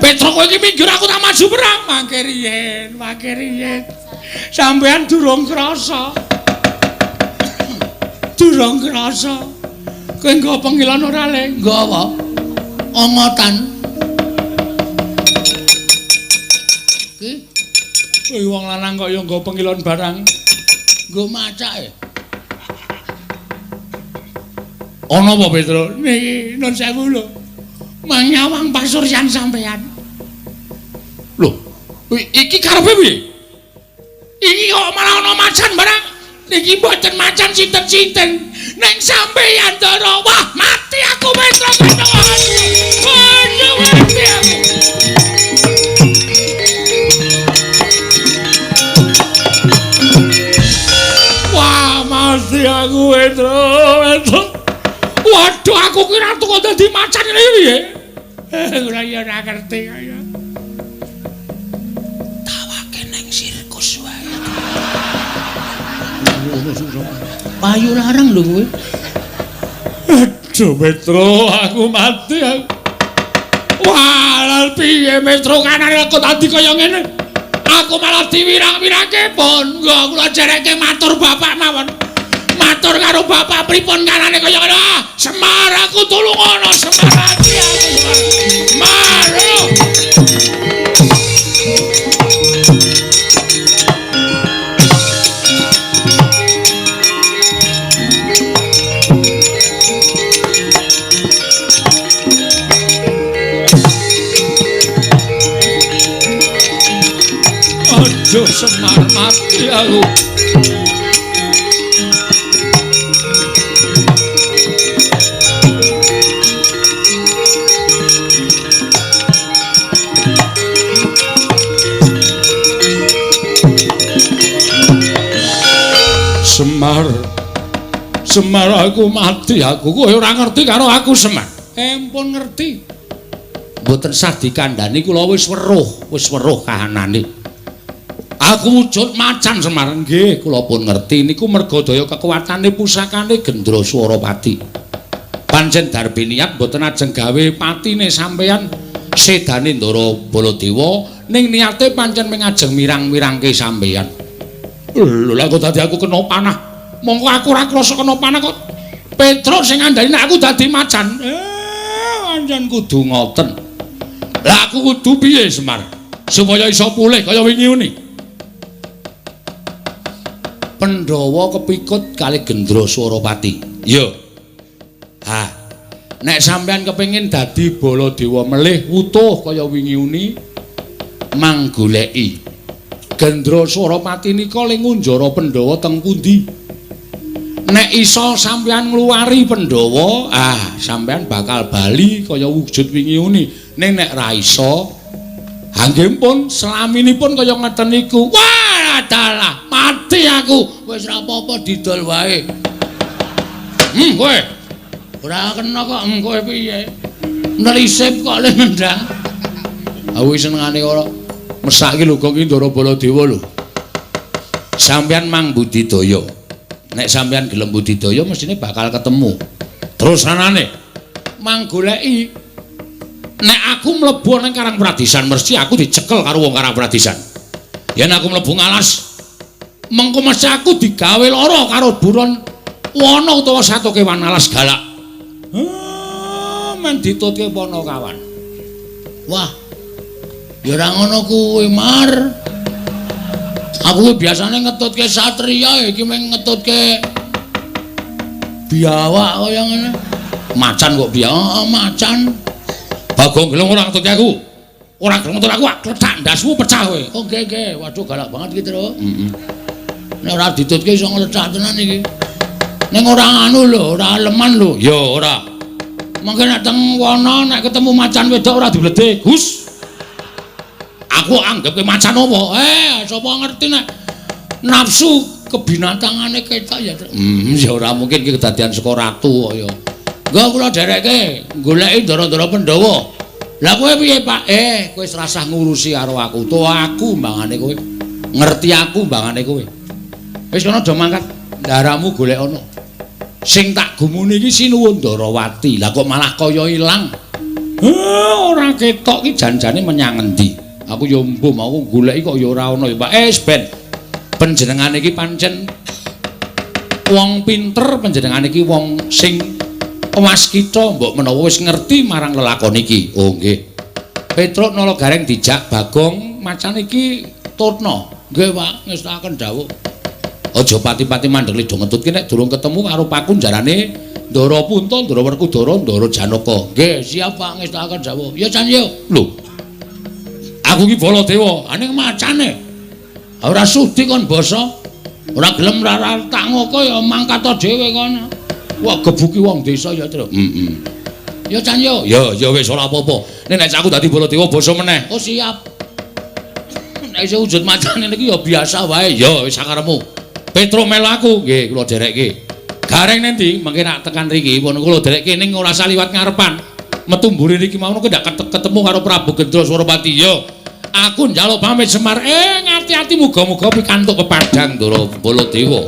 Petro kowe iki minggir aku tak maju perang. Mangke riyen, mangke riyen. Sampeyan durung krasa. Durung krasa. Kowe nggo pengilon ora le? Nggo apa? Ongotan. Ki kowe wong lanang kok ya nggo pengilon barang. Nggo macake. Ana apa, Petro? Niki nun sewu lho. Manyawang pasuryan sampeyan. Lho, iki karepe piye? Iki kok malah ana macan barang. Niki mboten macan sinten-sinten. Ning sampeyan Ndara. Wah, mati aku Petro. Aduh, mati aku. Wah, mati aku Petro, Petro. Waduh, aku kira kok dadi macan ngene piye? Ora ya ora ngerti kaya. Tawake ning sirkus wae. Payu larang lho kowe. Aduh, Petro, aku mati aku. Wah, lha piye Petro kanane kok dadi kaya ngene? Aku malah diwirang-wirangke pun. Nggo kula jereke matur bapak mawon. Matur karo bapak pripun kanane kaya ngene. Ah, Semar aku tulungono Semar ati aku Semar. Aduh, Semar mati aku. Semar, Semar aku mati aku. Kowe ora ngerti karo aku Semar. Empun ngerti. Mboten sah dikandhani kula wis weruh kahanane. Aku wujud macan Semar. Nggih, kula pun ngerti niku merga daya kekuatane pusakane Gendra Swarapati. Pancen darbe niat mboten ajeng gawe patine sampeyan sedane Ndara Baladewa, ning niate pancen mung ajeng mirang-mirangke sampeyan. Lho, lha kok dadi aku kena panah. Mongko aku ora krasa kena panah kok. Petro sing ngandhani nek aku dadi macan. Pancen kudu ngoten. Lah aku kudu piye Semar? Supaya iso pulih kaya wingi uni. Pandhawa kepikut kali Gendra Swarapati. Iya. Ha. Nek sampeyan kepengin dadi Baladewa melih wutuh kaya wingi uni, manggoleki Gendra Swarapati nika le ngunjara Pandhawa teng pundi? Nek iso sampeyan ngluwari Pandhawa, ah sampeyan bakal bali kaya wujud wingi uni. Ning nek ra iso, nggih pun selaminipun kaya ngeten niku. Wah, dalah, mati aku. Wis ra apa-apa didol wae. Kowe. Ora kena kok, kowe piye? Nelisip kok le nendang. Aku senengane ora mesake lho kok iki Ndara Baladewa lho. Sampeyan mang budidaya. Nek sampeyan gelem budidaya mestine bakal ketemu. Terus anane mang goleki. Nek aku mlebu nang Karang Pradisan mesti aku dicekel karo wong Karang Pradisan. Yen aku mlebu ngalas, mengko mesti aku digawe lara karo buron wana utawa satu kewan alas galak. Men ditutke Panakawan. Wah. Ya ora ngono kuwi, Mar. Aku biasane ngetutke satriya, iki mung ngetutke biawak kaya ngene. Macan kok biawak? Macan. Bagong gelem ora ngetutke aku. Ora gelem ngetut aku, klethak ndasmu pecah kowe. Oh nggih nggih, waduh galak banget iki, Tru. Heeh. Nek ora ditutke iso nglecak tenan iki. Ning ora anu lho, ora leman lho. Ya ora. Mangke nek teng wana nek ketemu macan wedok ora dibledhe, Gus. Aku anggap kowe macan apa? Sapa ngerti nek nafsu kebinatangane ketok ya. Ya ora mungkin iki kedadian saka ratu kok ya. Nggo kula dherekke goleki ndara-ndara Pandhawa. Lah kowe piye, Pak? Kowe wis rasah ngurusi karo aku. To aku mbangane kowe. Ngerti aku mbangane kowe. Wis kono aja mangkat. Ndaramu golek ana. Sing tak gumuni iki Sinuwun Ndarawati. Lah kok malah kaya ilang. Ora ketok iki jan-jane menyang endi? Aku ya mbuh mau goleki kok ya ora ana ya, Pak. Wis ben. Panjenengane iki pancen wong pinter, panjenengane iki wong sing waskita, mbok menawa wis ngerti marang lelakon iki. Oh nggih. Petruk Nala Gareng dijak Bagong macan iki tutna. Nggih, Pak, ngestakaken dawuh. Aja pati-pati mandeg lido ngetutke nek durung ketemu karo pakunjarane Ndara Punta, Ndara Werkudara, Ndara Janaka. Nggih, siap Pak, ngestakaken dawuh. Ya Chan yo. Lho. Aku iki Baladewa, aning macane. Ora sudi kon basa. Ora gelem ora tak ngoko ya mangkat dhewe kono. Wah, gebuki wong desa ya, Tru. Heeh. Ya Chan yo. Ya, ya wis ora apa-apa. Nek nek aku dadi Baladewa basa meneh. Oh, siap. Nek isih wujud macane niki ya biasa wae. Ya wis sakarepmu. Petruk melu aku. Nggih, kula dherekke. Gareng nendi? Mengke nak tekan riki pun kula dherekke ning ora usah liwat ngarepan. Metu mburi riki mau ndak ketemu karo Prabu Gendra Surapati. Ya. Aku njaluk pamit Semar. Ngati-ati muga-muga pikantuk pepadang Ndara Baladewa.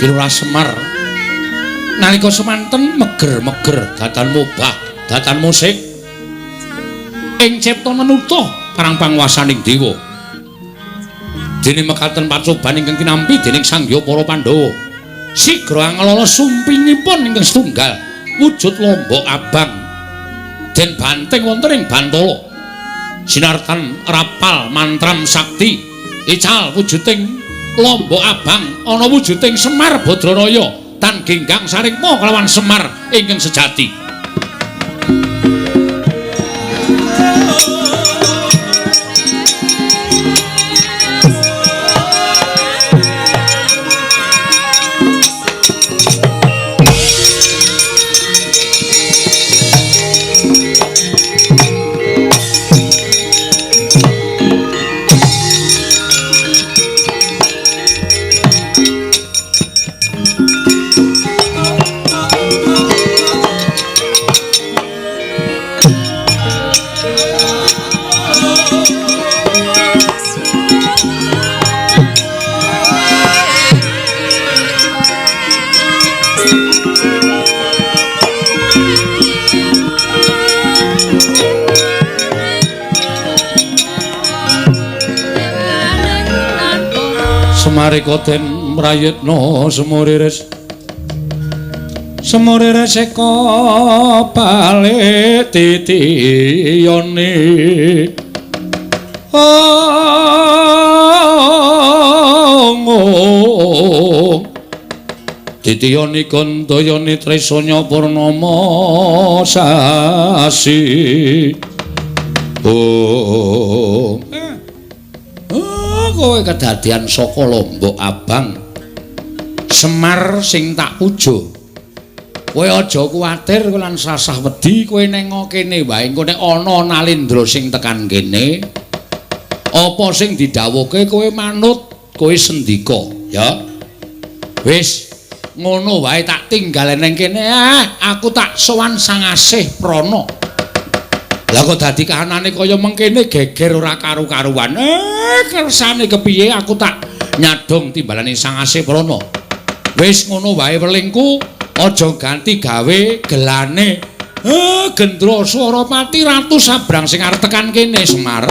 Lurah Semar nalika semanten meger-meger datan mubah datan musik ing cipta menutuh parang panguwasaning dewa. Dene mekaten pacoban ingkang tinampi dening Sang Hyang para Pandhawa. Sigra anglala sumpingipun ingkang setunggal wujud lombok abang den banting wonten ing bantala. Sinartan rapal mantram sakti ical wujuding lombok abang ana wujuding Semar Badranaya tan genggang sarikma kelawan Semar ingkang sejati. Semarika den prayitna semuriris semuriris eka balik titiyane ong titiyane kandayane tresanya purnama sasi. Oh, kowe kedadian saka lombok abang Semar sing tak puja. Kowe aja kuwatir lan sasah wedi, kowe neng kene wae. Engko nek ana Nalendra sing tekan kene, apa sing didhawuhke kowe manut, kowe sendika, ya. Wis ngono wae tak tinggal neng kene. Aku tak sowan Sang Asih Prana. Lah kok dadi kahanane kaya mengkene geger ora karu-karuan. Kersane kepiye aku tak nyadong timbalane Sang Asih Prana. Wis ngono wae welingku, aja ganti gawe gelane. Gendra Surapati Ratu Sabrang sing arep tekan kene Semar.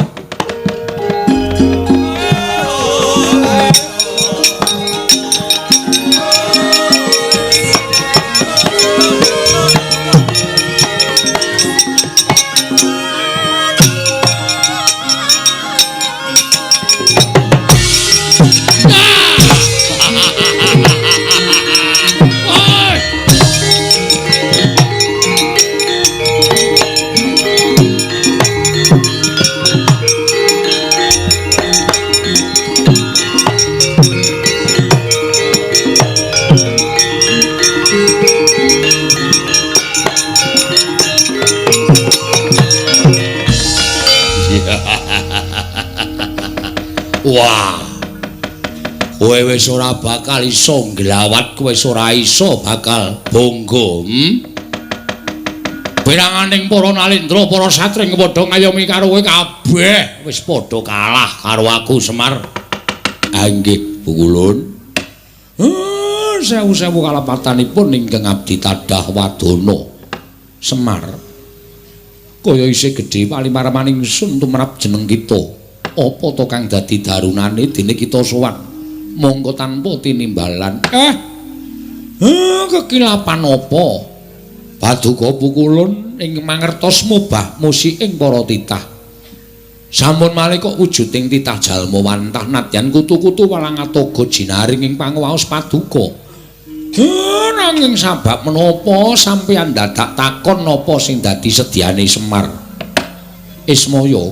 Wah. Kowe wis ora bakal iso nglawat, kowe wis ora iso bakal bangga. Piranganing para nalendra, para satring padha ngayomi karo kowe kabeh wis padha kalah karo aku Semar. Ah nggih, Pukulun. Sewu-sewu kalepatanipun ingkang abdi tadah wadana. Semar. Kaya isih gedhe palimarmaning ingsun tumrap jeneng kita. Apa to kang dadi darunane dene kita sowan? Monggo tanpa tinimbalan. Kekilapan apa? Paduka Pukulun ing mangertos mubah musiking para titah. Sampun malih kok wujuding titah jalma wantah nadyan kutu-kutu walang atoga jinaring ing panguwaos paduka. Nanging sabab menapa sampeyan dadak takon napa sing dadi sedyane Semar? Ismaya,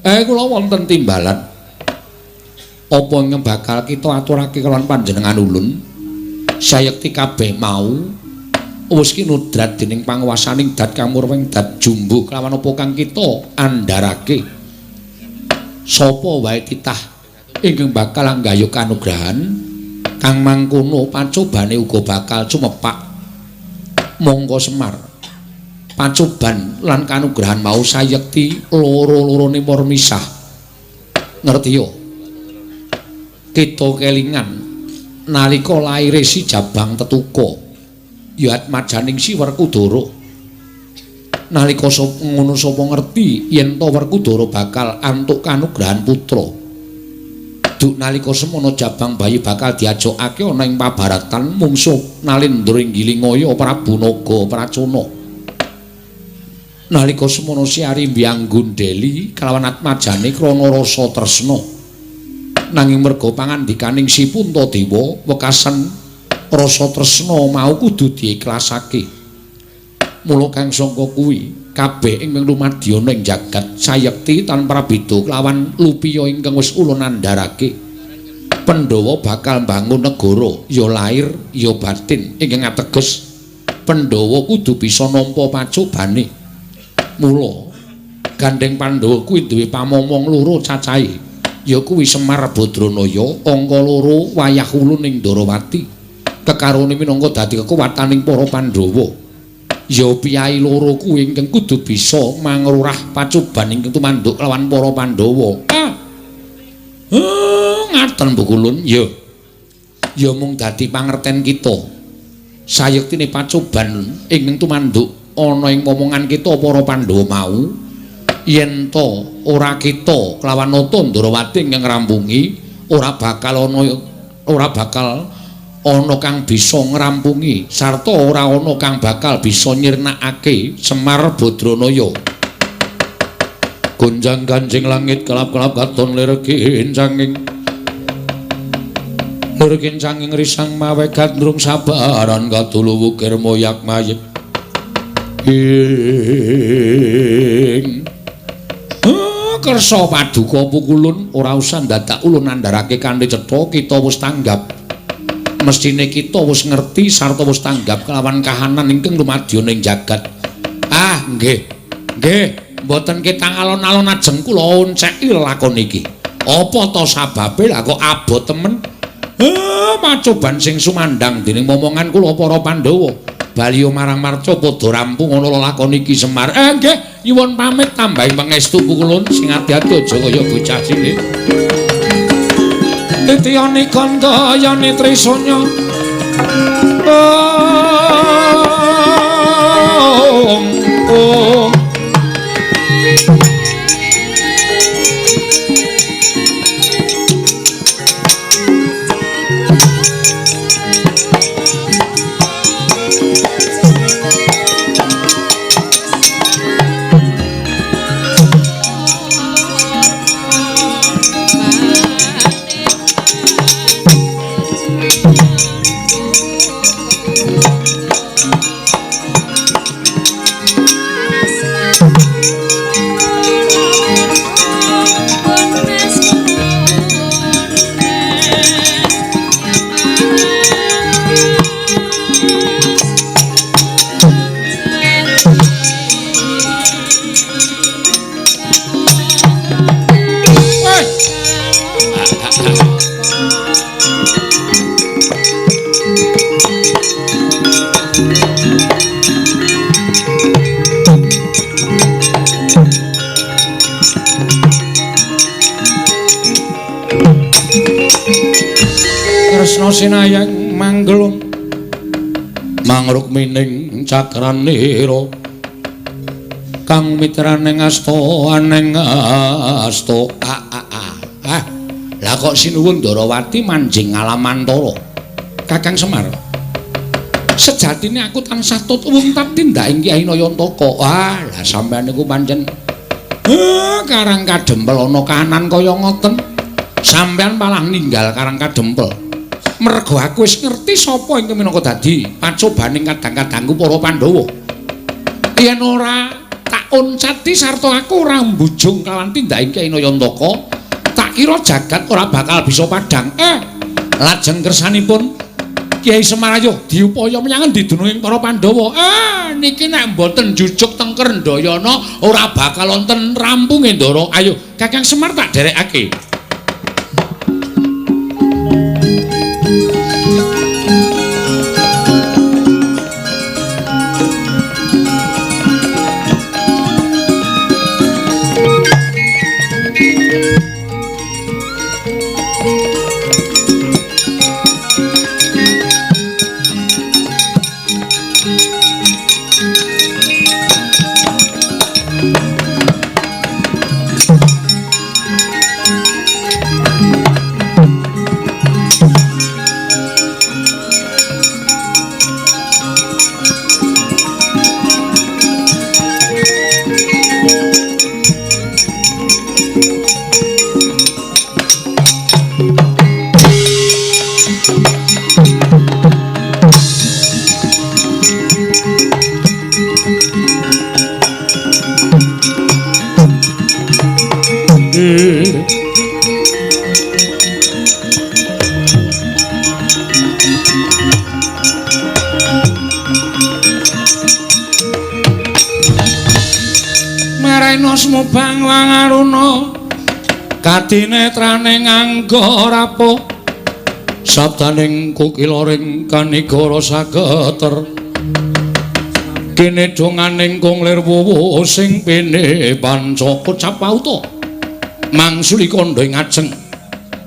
kula wonten timbalan. Apa ingkang bakal kita aturake kalawan panjenengan ulun? Sayekti kabeh mau wis kinudrat dening panguwasaning dat kamurweng dat jumbuh kelawan apa kang kita andharake. Sapa wae titah ingkang bakal anggayuh kanugrahan kang mangkono pacobane uga bakal cumepak. Monggo Semar, pacoban lan kanugrahan mau sayekti loro-lorone mur misah. Ngerti yo? Kita kelingan nalika laire si Jabang Tetuka ya atmajaning si Werkudara. Nalika ngono sapa ngerti yen to Werkudara bakal antuk kanugrahan putra. Duk nalika semono Jabang bayi bakal diajokake ana ing pabaratan mungsuh Nalendra Inggilingaya Prabu Naga Pracona. Nalika semono si Arimbi Anggundeli kalawan atmajane krana rasa tresna. Nanging merga pangandikaning si Puntadewa wekasan rasa tresna mau kudu diikhlasake. Mula kang sangka kuwi kabeh ingkang lumadya ing jagat sayekti tanpa prabeda kelawan lupiya ingkang wis ulun andharake. Pandhawa bakal mbangun negara ya lair ya batin ingkang ateges Pandhawa kudu bisa nampa pacobane. Mula gandeng Pandhawa kuwi duwe pamomong loro cacahe. Ya kuwi Semar Badranaya angka loro wayah ulun ing Ndarawati. Kekarone minangka dadi kekuwataning para Pandhawa. Ya piyai loro kuwi ingkang kudu bisa mangrurah pacoban ingkang tumanduk lawan para Pandhawa. Ngaten Pukulun ya. Ya mung dadi pangerten kita. Sayektine pacoban ingkang tumanduk ana ing momongan kita para Pandhawa mau yen to ora kita kelawan nata Ndarawati ingkang ngrampungi ora bakal ana kang bisa ngrampungi sarta ora ana kang bakal bisa nyirnakake Semar Badranaya. Gonjang-ganjing langit kelap-kelap katon lir kincanging lir kincanging risang mawe gandrung sabaran kadulu wukir moyak mayit ing kersa paduka Pukulun ora usah dadak ulun andharake kanthi cetha kita wis tanggap. Mestine kita wis ngerti sarta wis tanggap kelawan kahanan ingkang lumadya ning jagat. Ah nggih. Nggih, mboten ketang alon-alon ajeng kula onceki lelakon iki. Apa to sababe lah kok abot temen? Pacoban sing sumandhang dening momongan kula para Pandhawa. Baliyo marang marca padha rampung ana lelakon iki Semar. Nggih, nyuwun pamit tambahi pangestu Pukulun sing ati-ati aja kaya bocah cilik. Titiyane kandayane Trisanya. Om om. sinayang manggelung mangrukmining cakranira kang mitraning asta aneng asta a a a. Ah, lah kok sinuwun Ndarawati manjing alamantara. Kakang Semar, sejatine aku tansah tut wungtap tindaking Kyai Nayantaka. Ah, lah sampeyan niku pancen Karang Kadempel ana kahanan kaya ngoten. Sampeyan malah ninggal Karang Kadempel. Mergo aku wis ngerti sapa ingkang minangka dadi pacobaning kadang-kadangku para Pandhawa. Yen ora tak oncati sarta aku ora mbujung kawan tindaking Kyai Nayantaka, tak kira jagat ora bakal bisa padhang. Lajeng kersanipun Kyai Semar ayo diupaya menyang endi dununging para Pandhawa. Niki nek mboten jujuk teng Krendayana ora bakal wonten rampunge Ndara. Ayo Kakang Semar tak derekake. Mubang langaruna kadinetrane nganggo rapuh sabdaning kukilaring kanigara sageter kene donganing kung lir wuwu sing pene panca kocap pauta mangsuli kandha ing ajeng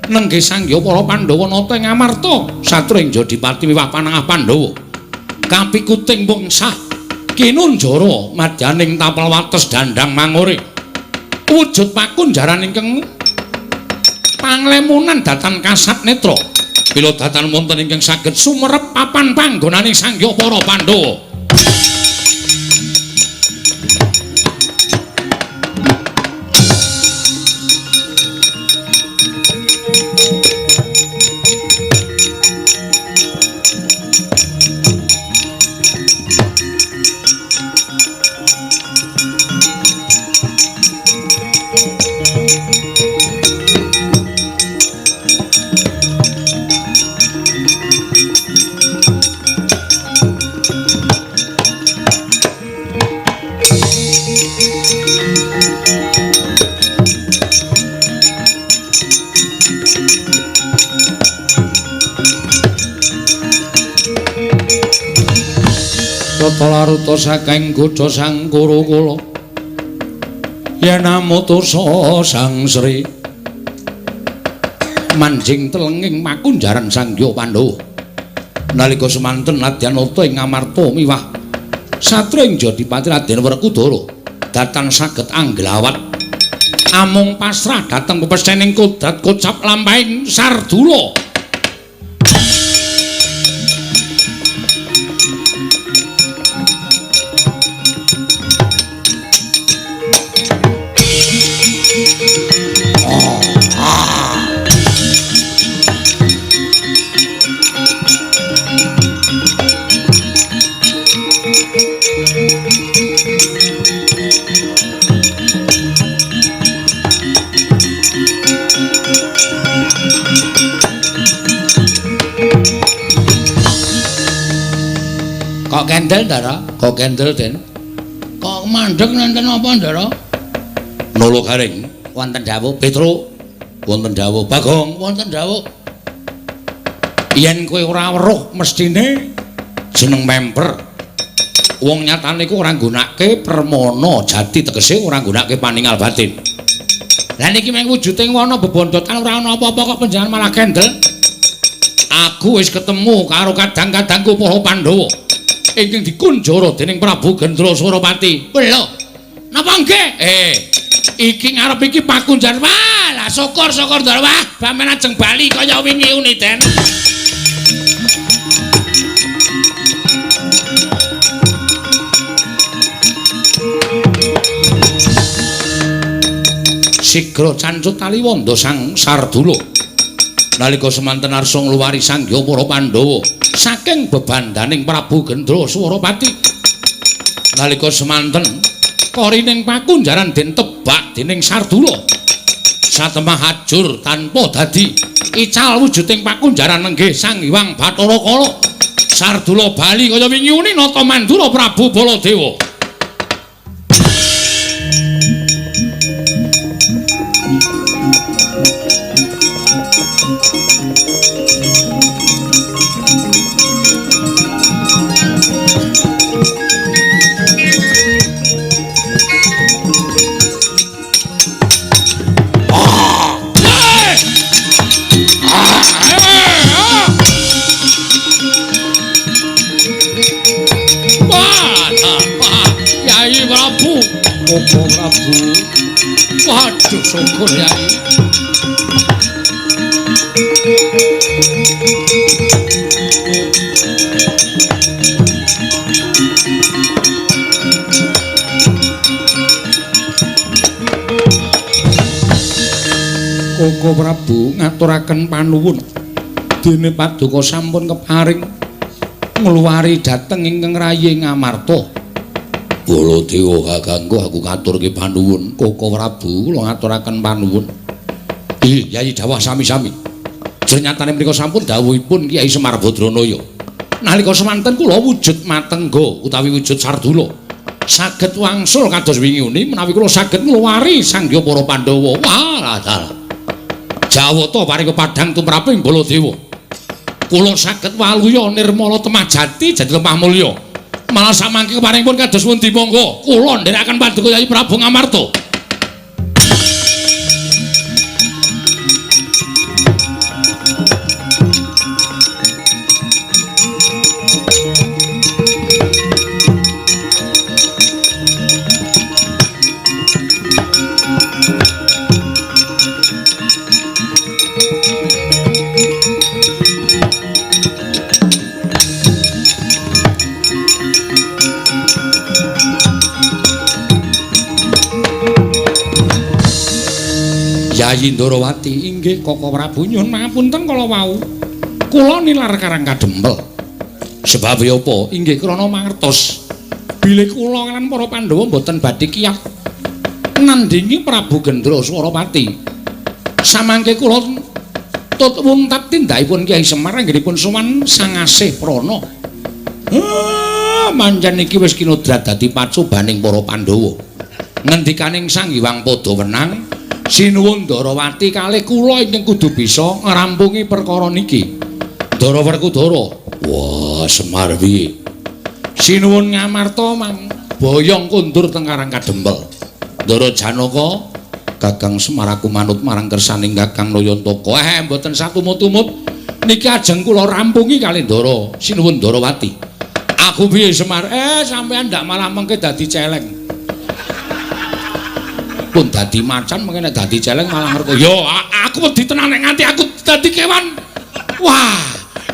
nenggih sangya para Pandhawa nata ing Amarta satring Jodipati miwah panengah Pandhawa kapikuting wungsah kinunjara madyaning tapel wates dandang mangure wujud pakunjaran ingkang panglemunan datan kasat netra bila datan wonten ingkang saged sumerep papan panggonaning sangya para Pandhawa. Tata laruta saking godha sang Kurukula yen amutusa Sang Sri manjing telenging makunjaran Sangya Pandhawa nalika semanten nadyan nata ing Amarta miwah satring Jodipati Raden Werkudara datan saged angglawat amung pasrah dhateng pepesthening kodrat kocap lampahing Sardula. Kok kendel, Ndara? Kok kendel, Den? Kok mandeg nenten apa, Ndara? Nolo garing, wonten dawuh Petro, wonten dawuh Bagong, wonten dawuh. Yen kowe ora weruh mestine jeneng memper. Wong nyatane iku ora nggunakake permana jati, tegese ora nggunakake paningal batin. Lah niki mung wujude ngono bebondotan ora ana apa-apa kok panjenengan malah kendel. Aku wis ketemu karo kadang-kadangku para Pandhawa ingkang dikunjara dening Prabu Gendra Surapati. Lho, napa nggih? Iki ngarep iki pakunjar. Wah, lah syukur-syukur Ndara. Wah, bamen ajeng bali kaya wingi uni, Den. Sigra cancut taliwonda Sang Sardula. Nalika semanten arsa ngluwari sangya para Pandhawa saking bebandaning Prabu Gendra Surapati. Nalika semanten korining pakunjaran den tebak dening Sardula. Satemah ajur tanpa dadi ical wujuding pakunjaran nenggih Sang Hyang Bathara Kala. Sardula bali kaya wingi uni nata mandura Prabu Baladewa. Koko Prabu. Waduh, syukur Yai. Koko Prabu ngaturaken panuwun. Dene paduka sampun keparing ngluwari dhateng ingkang rayi Ngamarta. Baladewa kakangku aku ngaturke panuwun. Koko Prabu kula ngaturaken panuwun. Yai dawuh sami-sami. Jernyatane menika sampun dawuhipun Kyai Semar Badranaya. Nalika semanten kula wujud matengga utawi wujud Sardula saged wangsul kados wingi uni menawi kula saged ngluwari sangya para Pandhawa. Wah, dalah. Jawata paring kepadhang tumraping Baladewa. Kula saged waluya nirmala temah jati jati lemah mulya. Malah samangke keparingipun kados pundi monggo kula nderekaken paduka Yai Prabu Ngamarta. Yayi Ndarawati, inggih Koko Prabu nyuwun pangapunten kala wau. Kula nilar Karang Kadempel. Sebab apa? Inggih krana mangertos bilih kula lan para Pandhawa mboten badhe kiyat nandhingi Prabu Gendra Surapati. Samangke kula tut wuntat tindakipun Kyai Semar anggenipun sowan Sang Asih Prana. Mancen iki wis kinodrat dadi pacobaning para Pandhawa. Ngendikaning Sang Hyang Padha wenang, sinuwun Ndarawati kalih kula ingkang kudu bisa ngrampungi perkara niki. Ndara Werkudara. Wah, Semar piye? Sinuwun Ngamarta mang boyong kondur teng Karang Kadempel. Ndara Janaka, Kakang Semar aku manut marang kersaning Kakang Nayantaka. Mboten satumut-tumut niki ajeng kula rampungi kalih Ndara Sinuwun Ndarawati. Aku piye Semar? Sampeyan ndak malah mengke dadi celeng. Pun dadi macan mengke nek dadi celeng malah ngerko. Yo, aku wedi tenan nek nganti aku dadi kewan. Wah,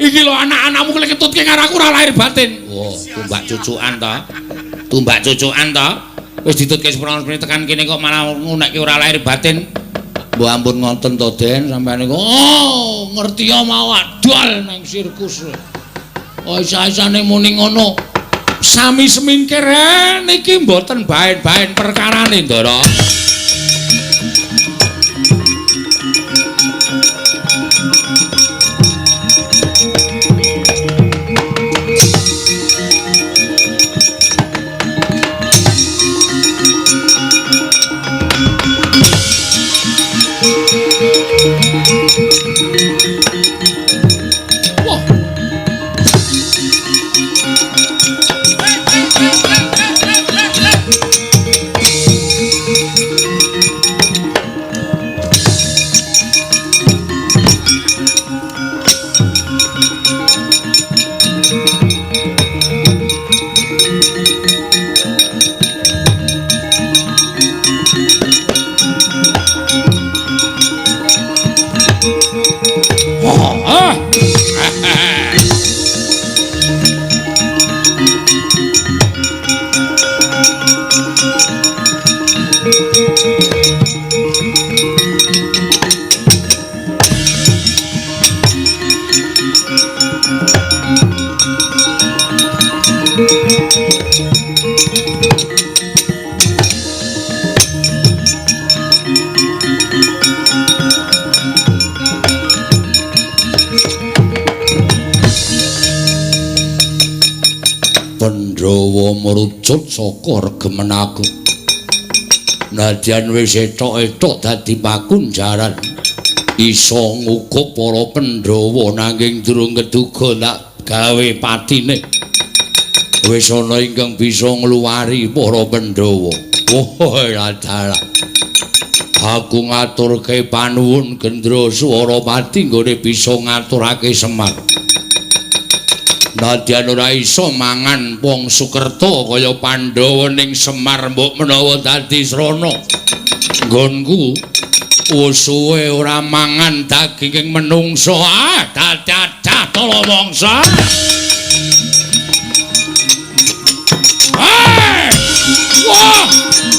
iki lho anak-anakmu lek ketutke karo aku ora lahir batin. Wah, tumbak cucukan ta. Tumbak cucukan ta. Wis ditutke seprono-seprono tekan kene kok malah ngunekke ora lahir batin. Mbok ampun ngoten to, Den, sampeyan niku. Oh, ngerti ya mau adol nang sirkus. Oh, isa-isane muni ngono. Sami semingkir niki mboten baen-baen perkarane, Ndara. Wah. Pandhawa mrucut saka regemen aku. Nadyan wis etok-etok dadi pakunjaran, iso ngukup para Pandhawa nanging durung keduga tak gawe patine. Wis ana ingkang bisa ngluwari para Pandhawa. Wah, dalah. Aku ngaturke panuwun Gendra Swarapati nggone bisa ngaturake Semar. Nadyan ora iso mangan wong Sukerta kaya Pandhawa ning Semar mbok menawa dadi srana. Nggonku wis suwe ora mangan daginging menungsa. Ah, dadah tala mangsa. Hei! Wah!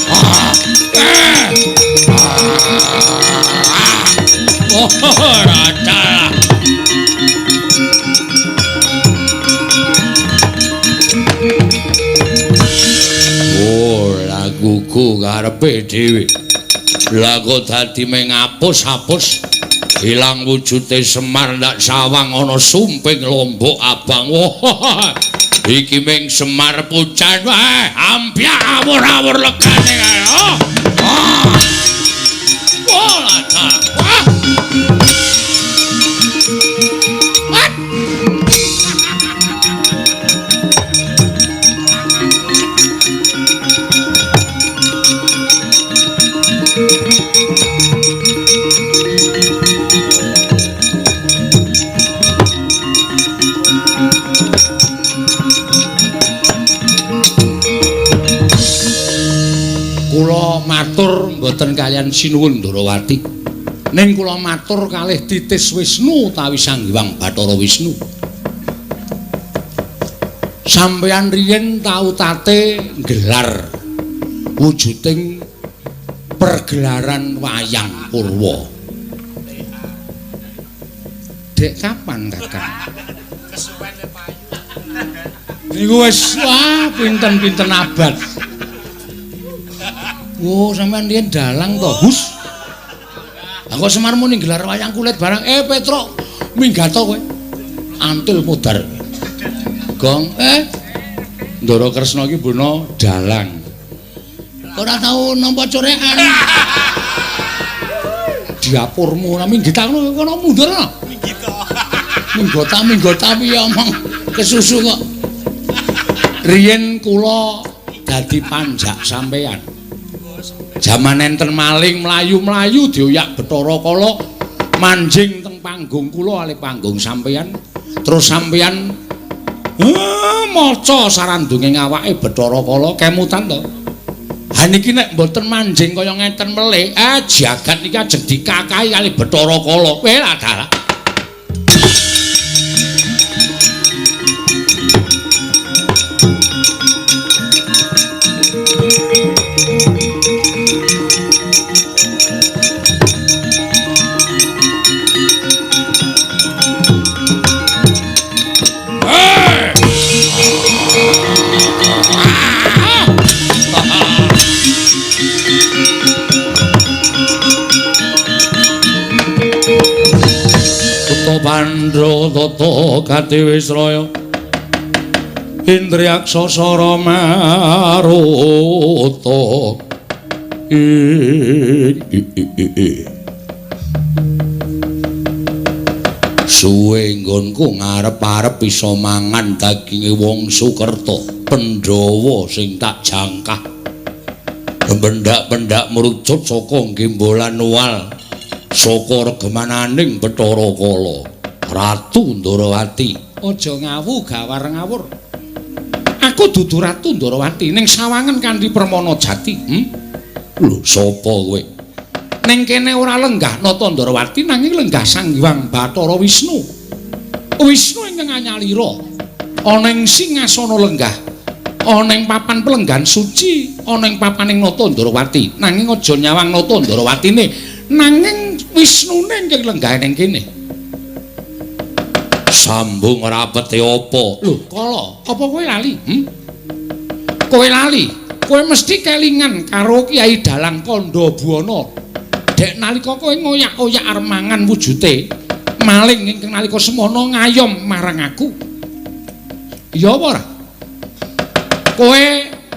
Ah! Eh! Oh, dalah. Oh, laguku karepe dhewe. Lah kok dadi mengapus-apus ilang wujude Semar ndak sawang ana sumping lombok abang. Wah, iki ming Semar pucan wae, ampyak awur-awur legane kae. Oh. Wah, dalah. Wah. Kula matur mboten kaliyan sinuwun Ndorowati. Ning kula matur kalih Titis Wisnu utawi Sang Hyang Bathara Wisnu. Sampeyan riyin tau tate nggelar wujuding pergelaran wayang purwa. Dek kapan, Kakang? Niku wis wah pinten-pinten abad. Wo, sampean riyen dalang to, Hus. Lah kok Semar muni gelar wayang kulit barang. Petruk, minggato kowe. Antil modar. Gong, Ndara Kresna iki bono dalang. Ora tau nampa corekan. Diapurmu ora minggita ngono kono mundur no. Minggita. Minggota piye omong kesusu kok. Riyen kula dadi panjak sampean. Jaman enten maling mlayu-mlayu dioyak Bathara Kala manjing teng panggung kula alih panggung sampean. Terus sampean maca sarandunge awake Bathara Kala kemutan to. Ha niki nek mboten manjing kaya ngeten melih, jagat niki ajeng dikakahi kalih Bathara Kala. Kowe lah dalah. Pandra tata katiwisraya Indriyaksa sara maruta suwe nggonku ngarep-arep bisa mangan daginge wong Sukerta Pandhawa sing tak jangkah pendak-pendak mrucut saka gembolan wal saka regemananing Bathara Kala. Ratu Ndorowati, aja ngawu gawar ngawur. Aku dudu Ratu Ndorowati ning sawangen kanthi permana jati. Lho, sapa kowe? Ning kene ora lenggah Nata Ndorowati nanging lenggah Sang Hyang Bathara Wisnu. Wisnu ingkang anyalira ana ing singasana lenggah, ana ing papan pelenggan suci, ana ing papaning Nata Ndorowati. Nanging aja nyawang Nata Ndorowatine, nanging Wisnune ingkang lenggah ning kene. Sambung rapete apa? Lho, Kala, apa kowe lali? Kowe lali? Kowe mesti kelingan karo Kyai Dalang Kandha Buwana. Dek nalika kowe ngoyak-oyak arep mangan wujute maling ingkang nalika semono ngayom marang aku. Iya apa ora? Kowe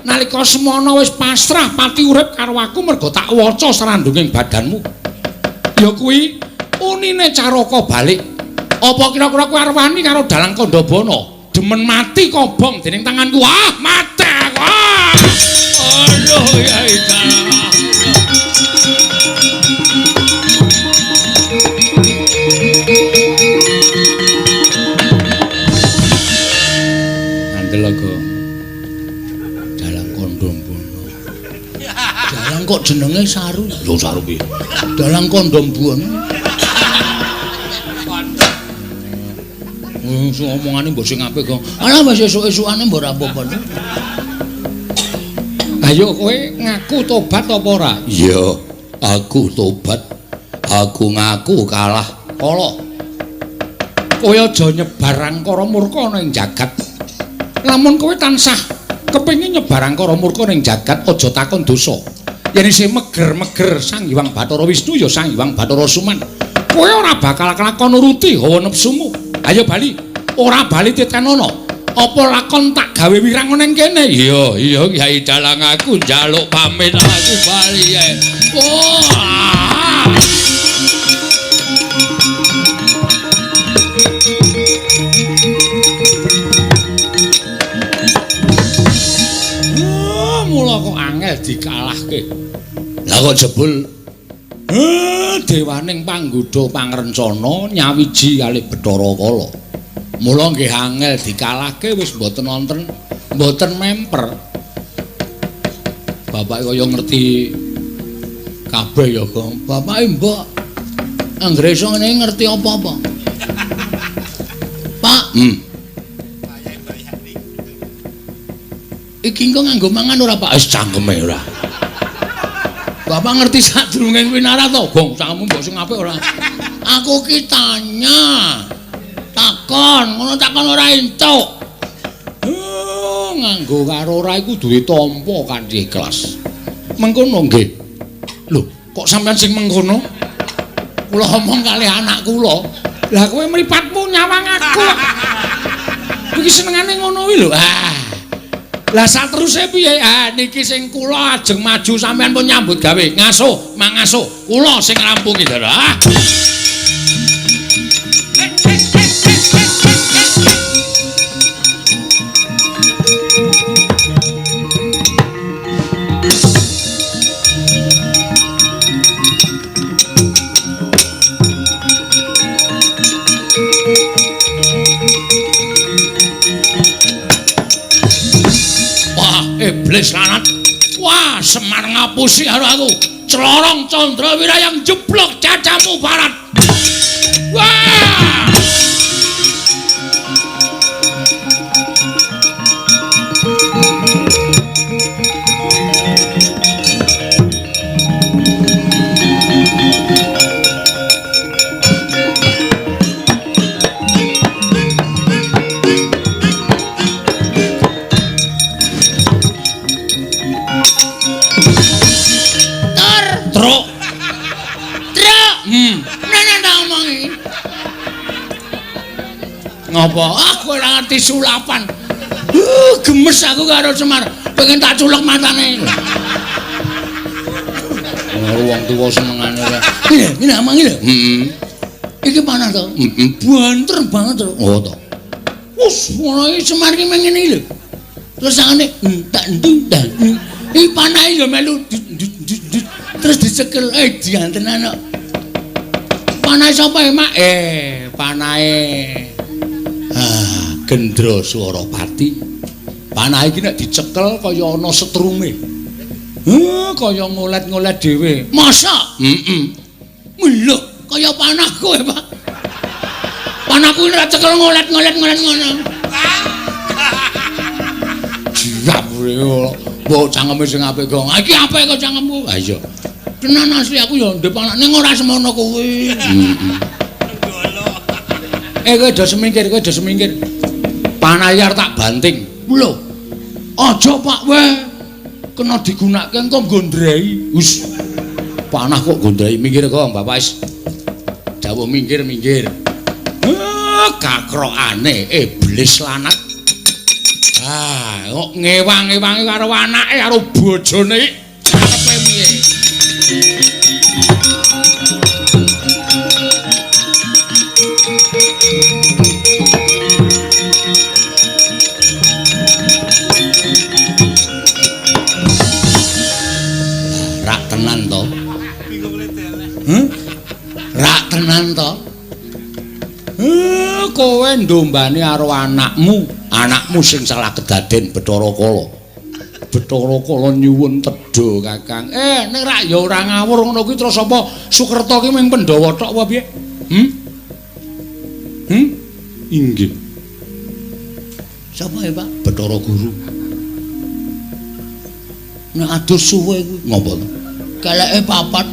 nalika semono wis pasrah pati urip karo aku mergo tak waca srandunging badanmu. Ya kuwi unine Caraka balik. Apa kira-kira kowe arep wani karo Dalang Kandhabana? Demen mati kobong dening tanganku. Ah, mati aku. Ah. Aduh ya Dalang. Andel kok. Dalang Kandhabana. Dalang kok jenenge Saru? Lho Saru piye? Dalang Kandhabana. Sing omongane mbok sing apik kok. Alah wis esuk-esukane mbok ora apa-apa. Ayo kowe ngaku tobat apa ora? Iya, aku tobat. Aku ngaku kalah. Kala. Kowe aja nyebar angkara murka ana ing jagat. Lamun kowe tansah kepengin nyebar angkara murka ning jagat, aja takon dosa. Yen isih meger-meger Sang Hyang Bathara Wisnu ya Sang Hyang Bathara Suman. Kowe ora bakal kelakon nuruti hawa nepsumu. Ayo bali. Ora bali titenono. Apa lakon tak gawe wirang ning kene? Iya, iya Kyai Dalang, aku njaluk pamit, aku bali ya. Oh. Oh, mula kok angel dikalahke. Lah kok jebul dewaning panggodha pangrencana nyawiji kalih Bathara Kala. Mula nggih angel dikalahke wis mboten wonten, mboten memper. Bapake kaya ngerti kabeh ya, Gong. Bapake mbok anggere iso ngene ngerti apa-apa. Pak, Iki engko nganggo mangan ora, Pak? Wis cangkeme ora. Bapak ngerti sadurunge winara to, Gong? Cangkemmu mbok sing apik ora? Aku ki tanya. Takon, ngono takon ora entuk. Nganggo karo ora iku duwe tampa kanthi ikhlas. Mengkono nggih. Lho, kok sampean sing mengkono? Kula omong kalih anak kula. Lah kowe mripatmu nyawang aku. Iki senengane ngono kuwi lho. Ah. Lah sateruse piye? Ah niki sing kula ajeng maju sampean pun nyambut gawe. Ngaso, mangaso. Kula sing ngrampungi, Ndara. Ah. Iblis lanat. Wah, Semar ngapusi karo aku. Clorong Candra Wirayang jeblok cacamu barat. Wah! Ngapa? Aku ora ngerti sulapan. Gemes aku karo Semar. Pengen tak culek matane. Karo wong tuwa senengane ora. Ngene, ngene lho. Heeh. Iki panas to? Heeh. Banter banget to. Oh to. Wus, ngono iki Semar iki mengene iki lho. Terus sangane entak entung dan. Iki panahe ya melu terus dicekel diantenan kok. Panahe sapa ya, Mak? Panahe Gendra Swarapati. Panah iki nek dicekel kaya ana setrume. Kaya ngolet-ngolet dhewe. Masa? Heeh. Lho, kaya panahku ya, Pak. Panahku ora cekel ngolet-ngolet ngolet ngono. Jiap mbok cangkeme sing apik kok. Iki apik kok cangkemmu. Ha iya. Tenan asli aku ya ndek panah ning ora semono kuwi. Heeh. Kowe aja semingkir, kowe aja semingkir. Panah arep tak banting. Lho. Aja Pak we. Kena digunakake engko gondrei. Wis. Panah kok gondrei minggir kok Bapak wis. Dawuh minggir-minggir. Kakrokane iblis lanat. Ah, kok ngewang-ewangi karo anake karo bojone iki karepe piye? Rak tenan to? Rak tenan to? Kowe ndombane karo anakmu, anakmu sing salah kedaden Bathara Kala. Bathara Kala nyuwun tedha, Kakang. Nek rak ya ora ngawur ngono kuwi terus apa Sukerta ki mung Pandhawa tok apa piye? Inggih. Sapa ya, Pak? Bathara Guru. Nek adus suwe kuwi ngopo to? Keleke papat.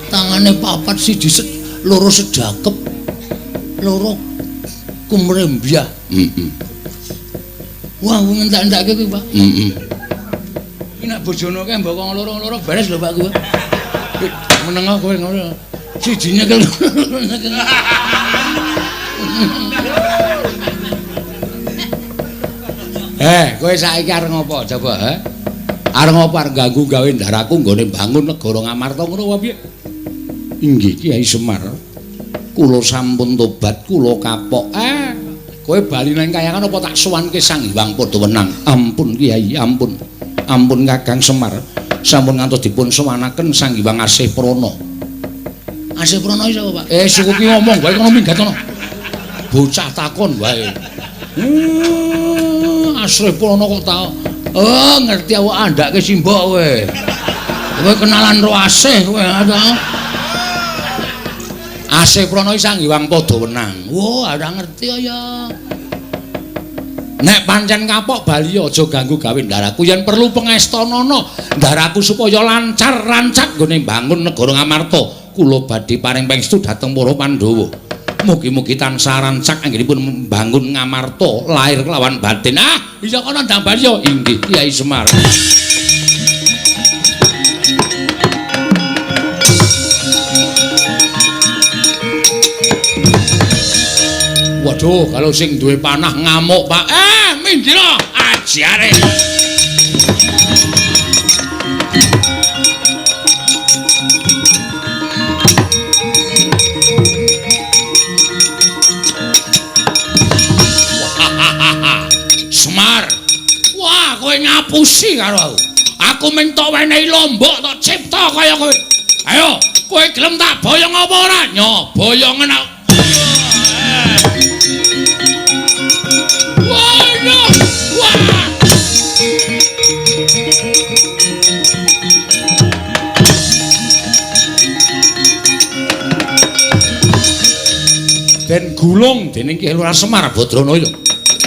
Tangane papat siji loro sedakep, loro kumrembyah. Heeh. Wah, ngentak-entake kuwi, Pak. Heeh. Iki nek bojone kae mbok loro-loro beres lho, Pak kuwi. Meneng kowe ngono. Siji nyekel. Kowe saiki arep ngopo coba, he? Arep ngopo arep ganggu gawe ndaraku nggone bangun negara Ngamarta ngono apa piye? Inggih Kyai Semar. Kula sampun tobat, kula kapok. Kowe bali nang kayangan apa tak sowanke Sang Hyang Padhawenang? Ampun Kyai, ampun. Ampun Kakang Semar. Sampun ngantos dipun sowanaken Sang Hyang Asih Prana. Asih Prana iki sapa, Pak? Suku ki ngomong wae kono minggat kono. Bocah takon wae. Asih Prana kok ta. Oh, ngerti awak andhake simbok kowe. Kowe kenalan ro Asih kowe. Asih Prana iki Sang Hyang Padhawenang. Wah, ora ngerti ya. Nek pancen kapok bali aja ganggu gawe ndaraku. Yen perlu pengestanana ndaraku supaya lancar rancak nggone mbangun negara Ngamarta. Kula badhe paring pangestu dhateng para Pandhawa. Mugi-mugi tansah rancak anggenipun mbangun Ngamarta lahir kelawan batin. Ah, iya kono ndang bali ya. Inggih Kyai Semar. Waduh, kalau sing duwe panah ngamuk, Pak. Minggir ajare. Semar. Wah, kowe ngapusi karo aku. Aku mung tok wenehi lombok tok cipta kaya kowe. Ayo, kowe gelem tak boyong apa ora? Nyo, boyongen aku. Wah, no. Wah. Den gulung dening Ki Lurah Semar Badranaya.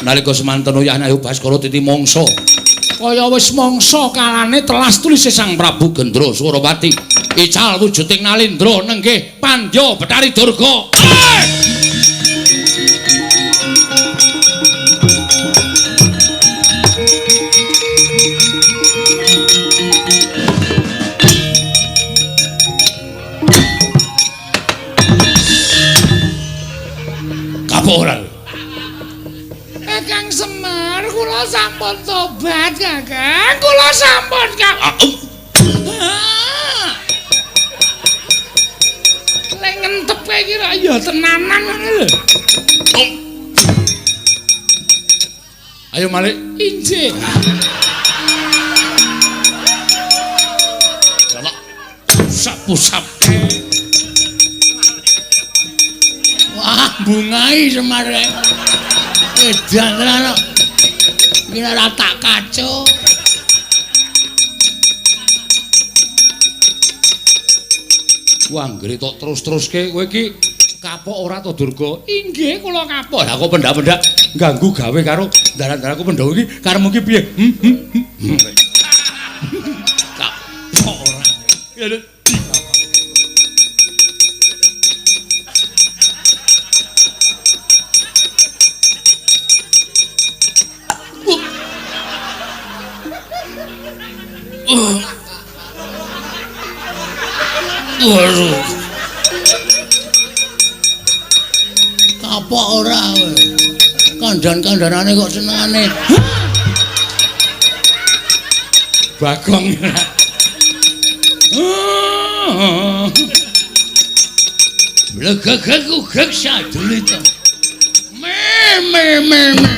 Nalika semanten uyah Ayu Baskara titi mangsa. Kaya wis mangsa kalane telas tulise Sang Prabu Gendra Surapati. Ical wujuding Nalindra nenggih Pandya Bathari Durga. Kapok ora? Kang Semar, kula sampun tobat, Kakang. Kula sampun, Kang. Lek ngentep iki ra ya tenanan ngono lho. Ayo malik. Injih. Jalak pusap-pusap. Wah, bungai Semar. Edan tenan kok. Iki ora tak kaco. Wah, anggere tok terus-teruske kowe iki kapok ora to Durga? Inggih, kula kapok. Lah kok pendak-pendak ganggu gawe karo ndaran-ndaranku Pandhawa iki karepmu iki piye? Kapok ora. Ya Waduh. Kapok ora kowe. Kandhan-kandhanane kok senengane. Bagong. Blegegeg sadulita. Me me me me.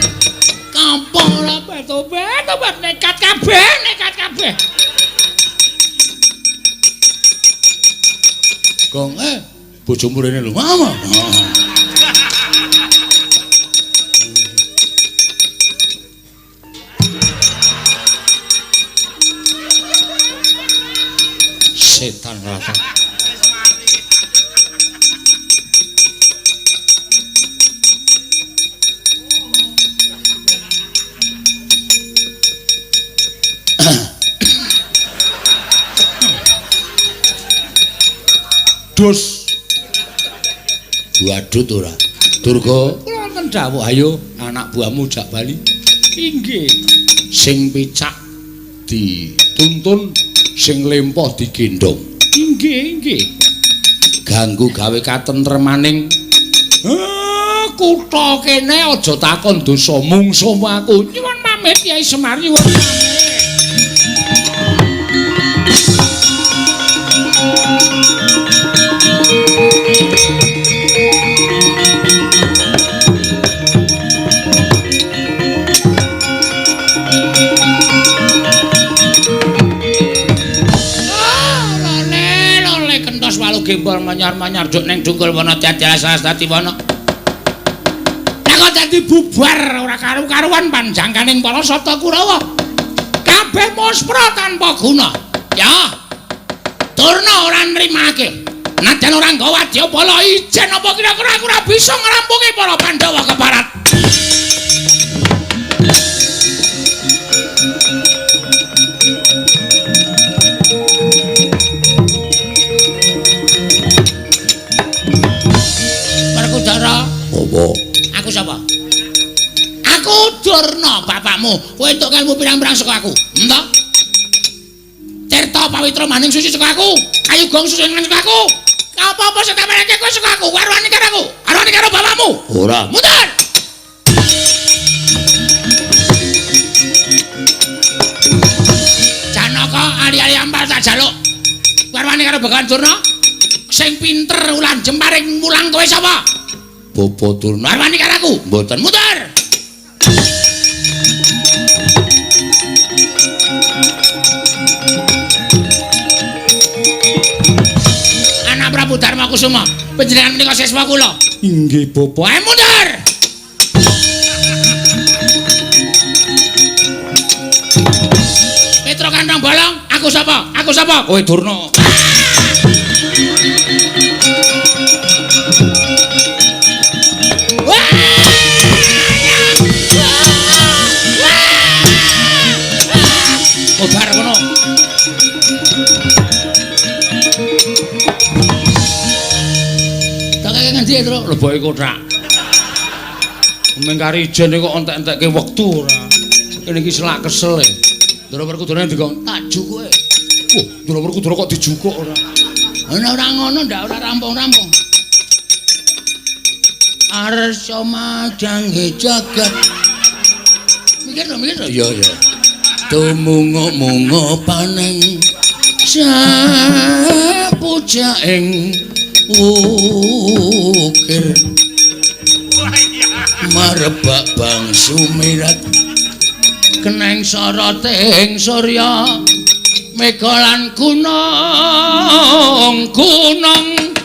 Kampung ora tobat nekat kabeh, nekat kabeh. Gong bojomu rene lho, mama. Setan rata. Dus. Wadut ora. Durga, kula wonten dawuh, ayo anak buahmu jak bali. Inggih. Sing picak dituntun, sing lempoh digendhong. Inggih, inggih. Ganggu gawe katentremaning kutha kene aja takon dosa mungsuhmu aku. Nyuwun pamit Kyai Semar, nyuwun pamit. Gembol manyar-manyar juk ning dungkul wana tiada sarasati wana. Lah kok dadi bubar ora karu-karuan panjangkaning para sata Kurawa. Kabeh muspra tanpa guna. Ya. Durna ora nrimake. Najan ora nggawa wadyabala ijen apa kira-kira aku ora bisa ngrampungi para Pandhawa keparat. Werkudara, Apa? Aku sapa? Aku Durna bapakmu. Kowe entuk ilmu pirang-pirang saka aku. Entah. Tirta pawitra maning suci saka aku. Kayu gong suci saka aku. Apa-apa sing tak mereke kowe saka aku. Warwani karo aku. Warwani karo bapakmu. Ora. Mundur. Janaka ali-ali ampal tak jaluk. Warwani karo Begawan Durna. Sing pinter ulan jemparing mulang kowe sapa? Bapa Durna. Warwani karo aku. Mboten. Mundur. Anak Prabu Darma Kusuma, panjenengan menika siswa kula. Inggih, Bapa. Ayo mundur. Petro Kantong Bolong, aku sapa? Aku sapa? Kowe Durna. Obar kono. Tak kaya ngendi, Tru? Leboke kothak. Mengkari ijen kok entek-entekke wektu ora. Kene iki selak kesel e. Ndara Werkudara dikon tak jukuke. Wah, Ndara Werkudara kok dijukuk ora? Ana ora ngono ndak ora rampung-rampung. Arsa madhange jagat. Mikir to, mikir to. Iya, iya. Tumunga-munga paneng sapujaing ukir marebak bangsu mirat keneng soroting surya mega lan gunung gunung.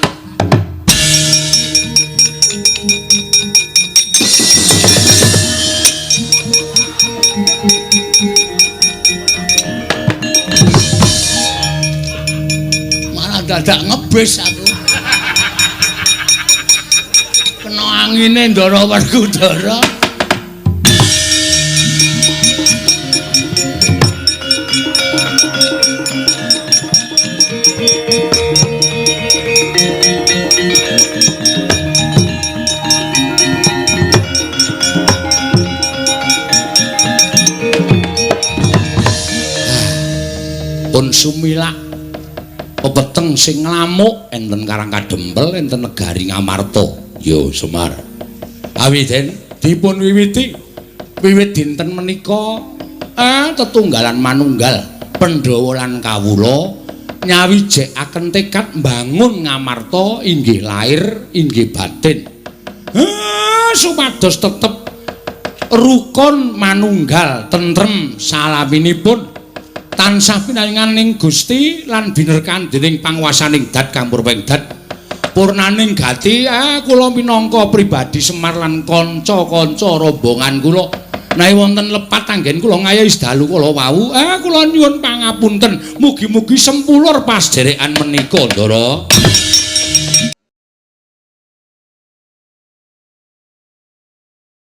Malah dadak ngebis aku. Kena angine Ndara Werkudara. Pun sumilak pepeteng sing nglamuk enten Karang Kadempel enten negari Ngamarta. Yo Semar. Awi Den, Dipun wiwiti wiwit dinten menika tetunggalan manunggal Pandhawa lan kawula nyawijekaken tekad mbangun Ngamarta inggih lair inggih batin. Supados tetep rukun manunggal tentrem salaminipun tansah pinaringan ing Gusti lan binerkan dening panguwasaning dat kampurwing dat purnaning gati. Kula minangka pribadi Semar lan kanca-kanca rombongan kula, nek wonten lepat anggen kula ngayahi dalu kala wau, kula nyuwun pangapunten. Mugi-mugi sempulur pasderekan menika, Ndara.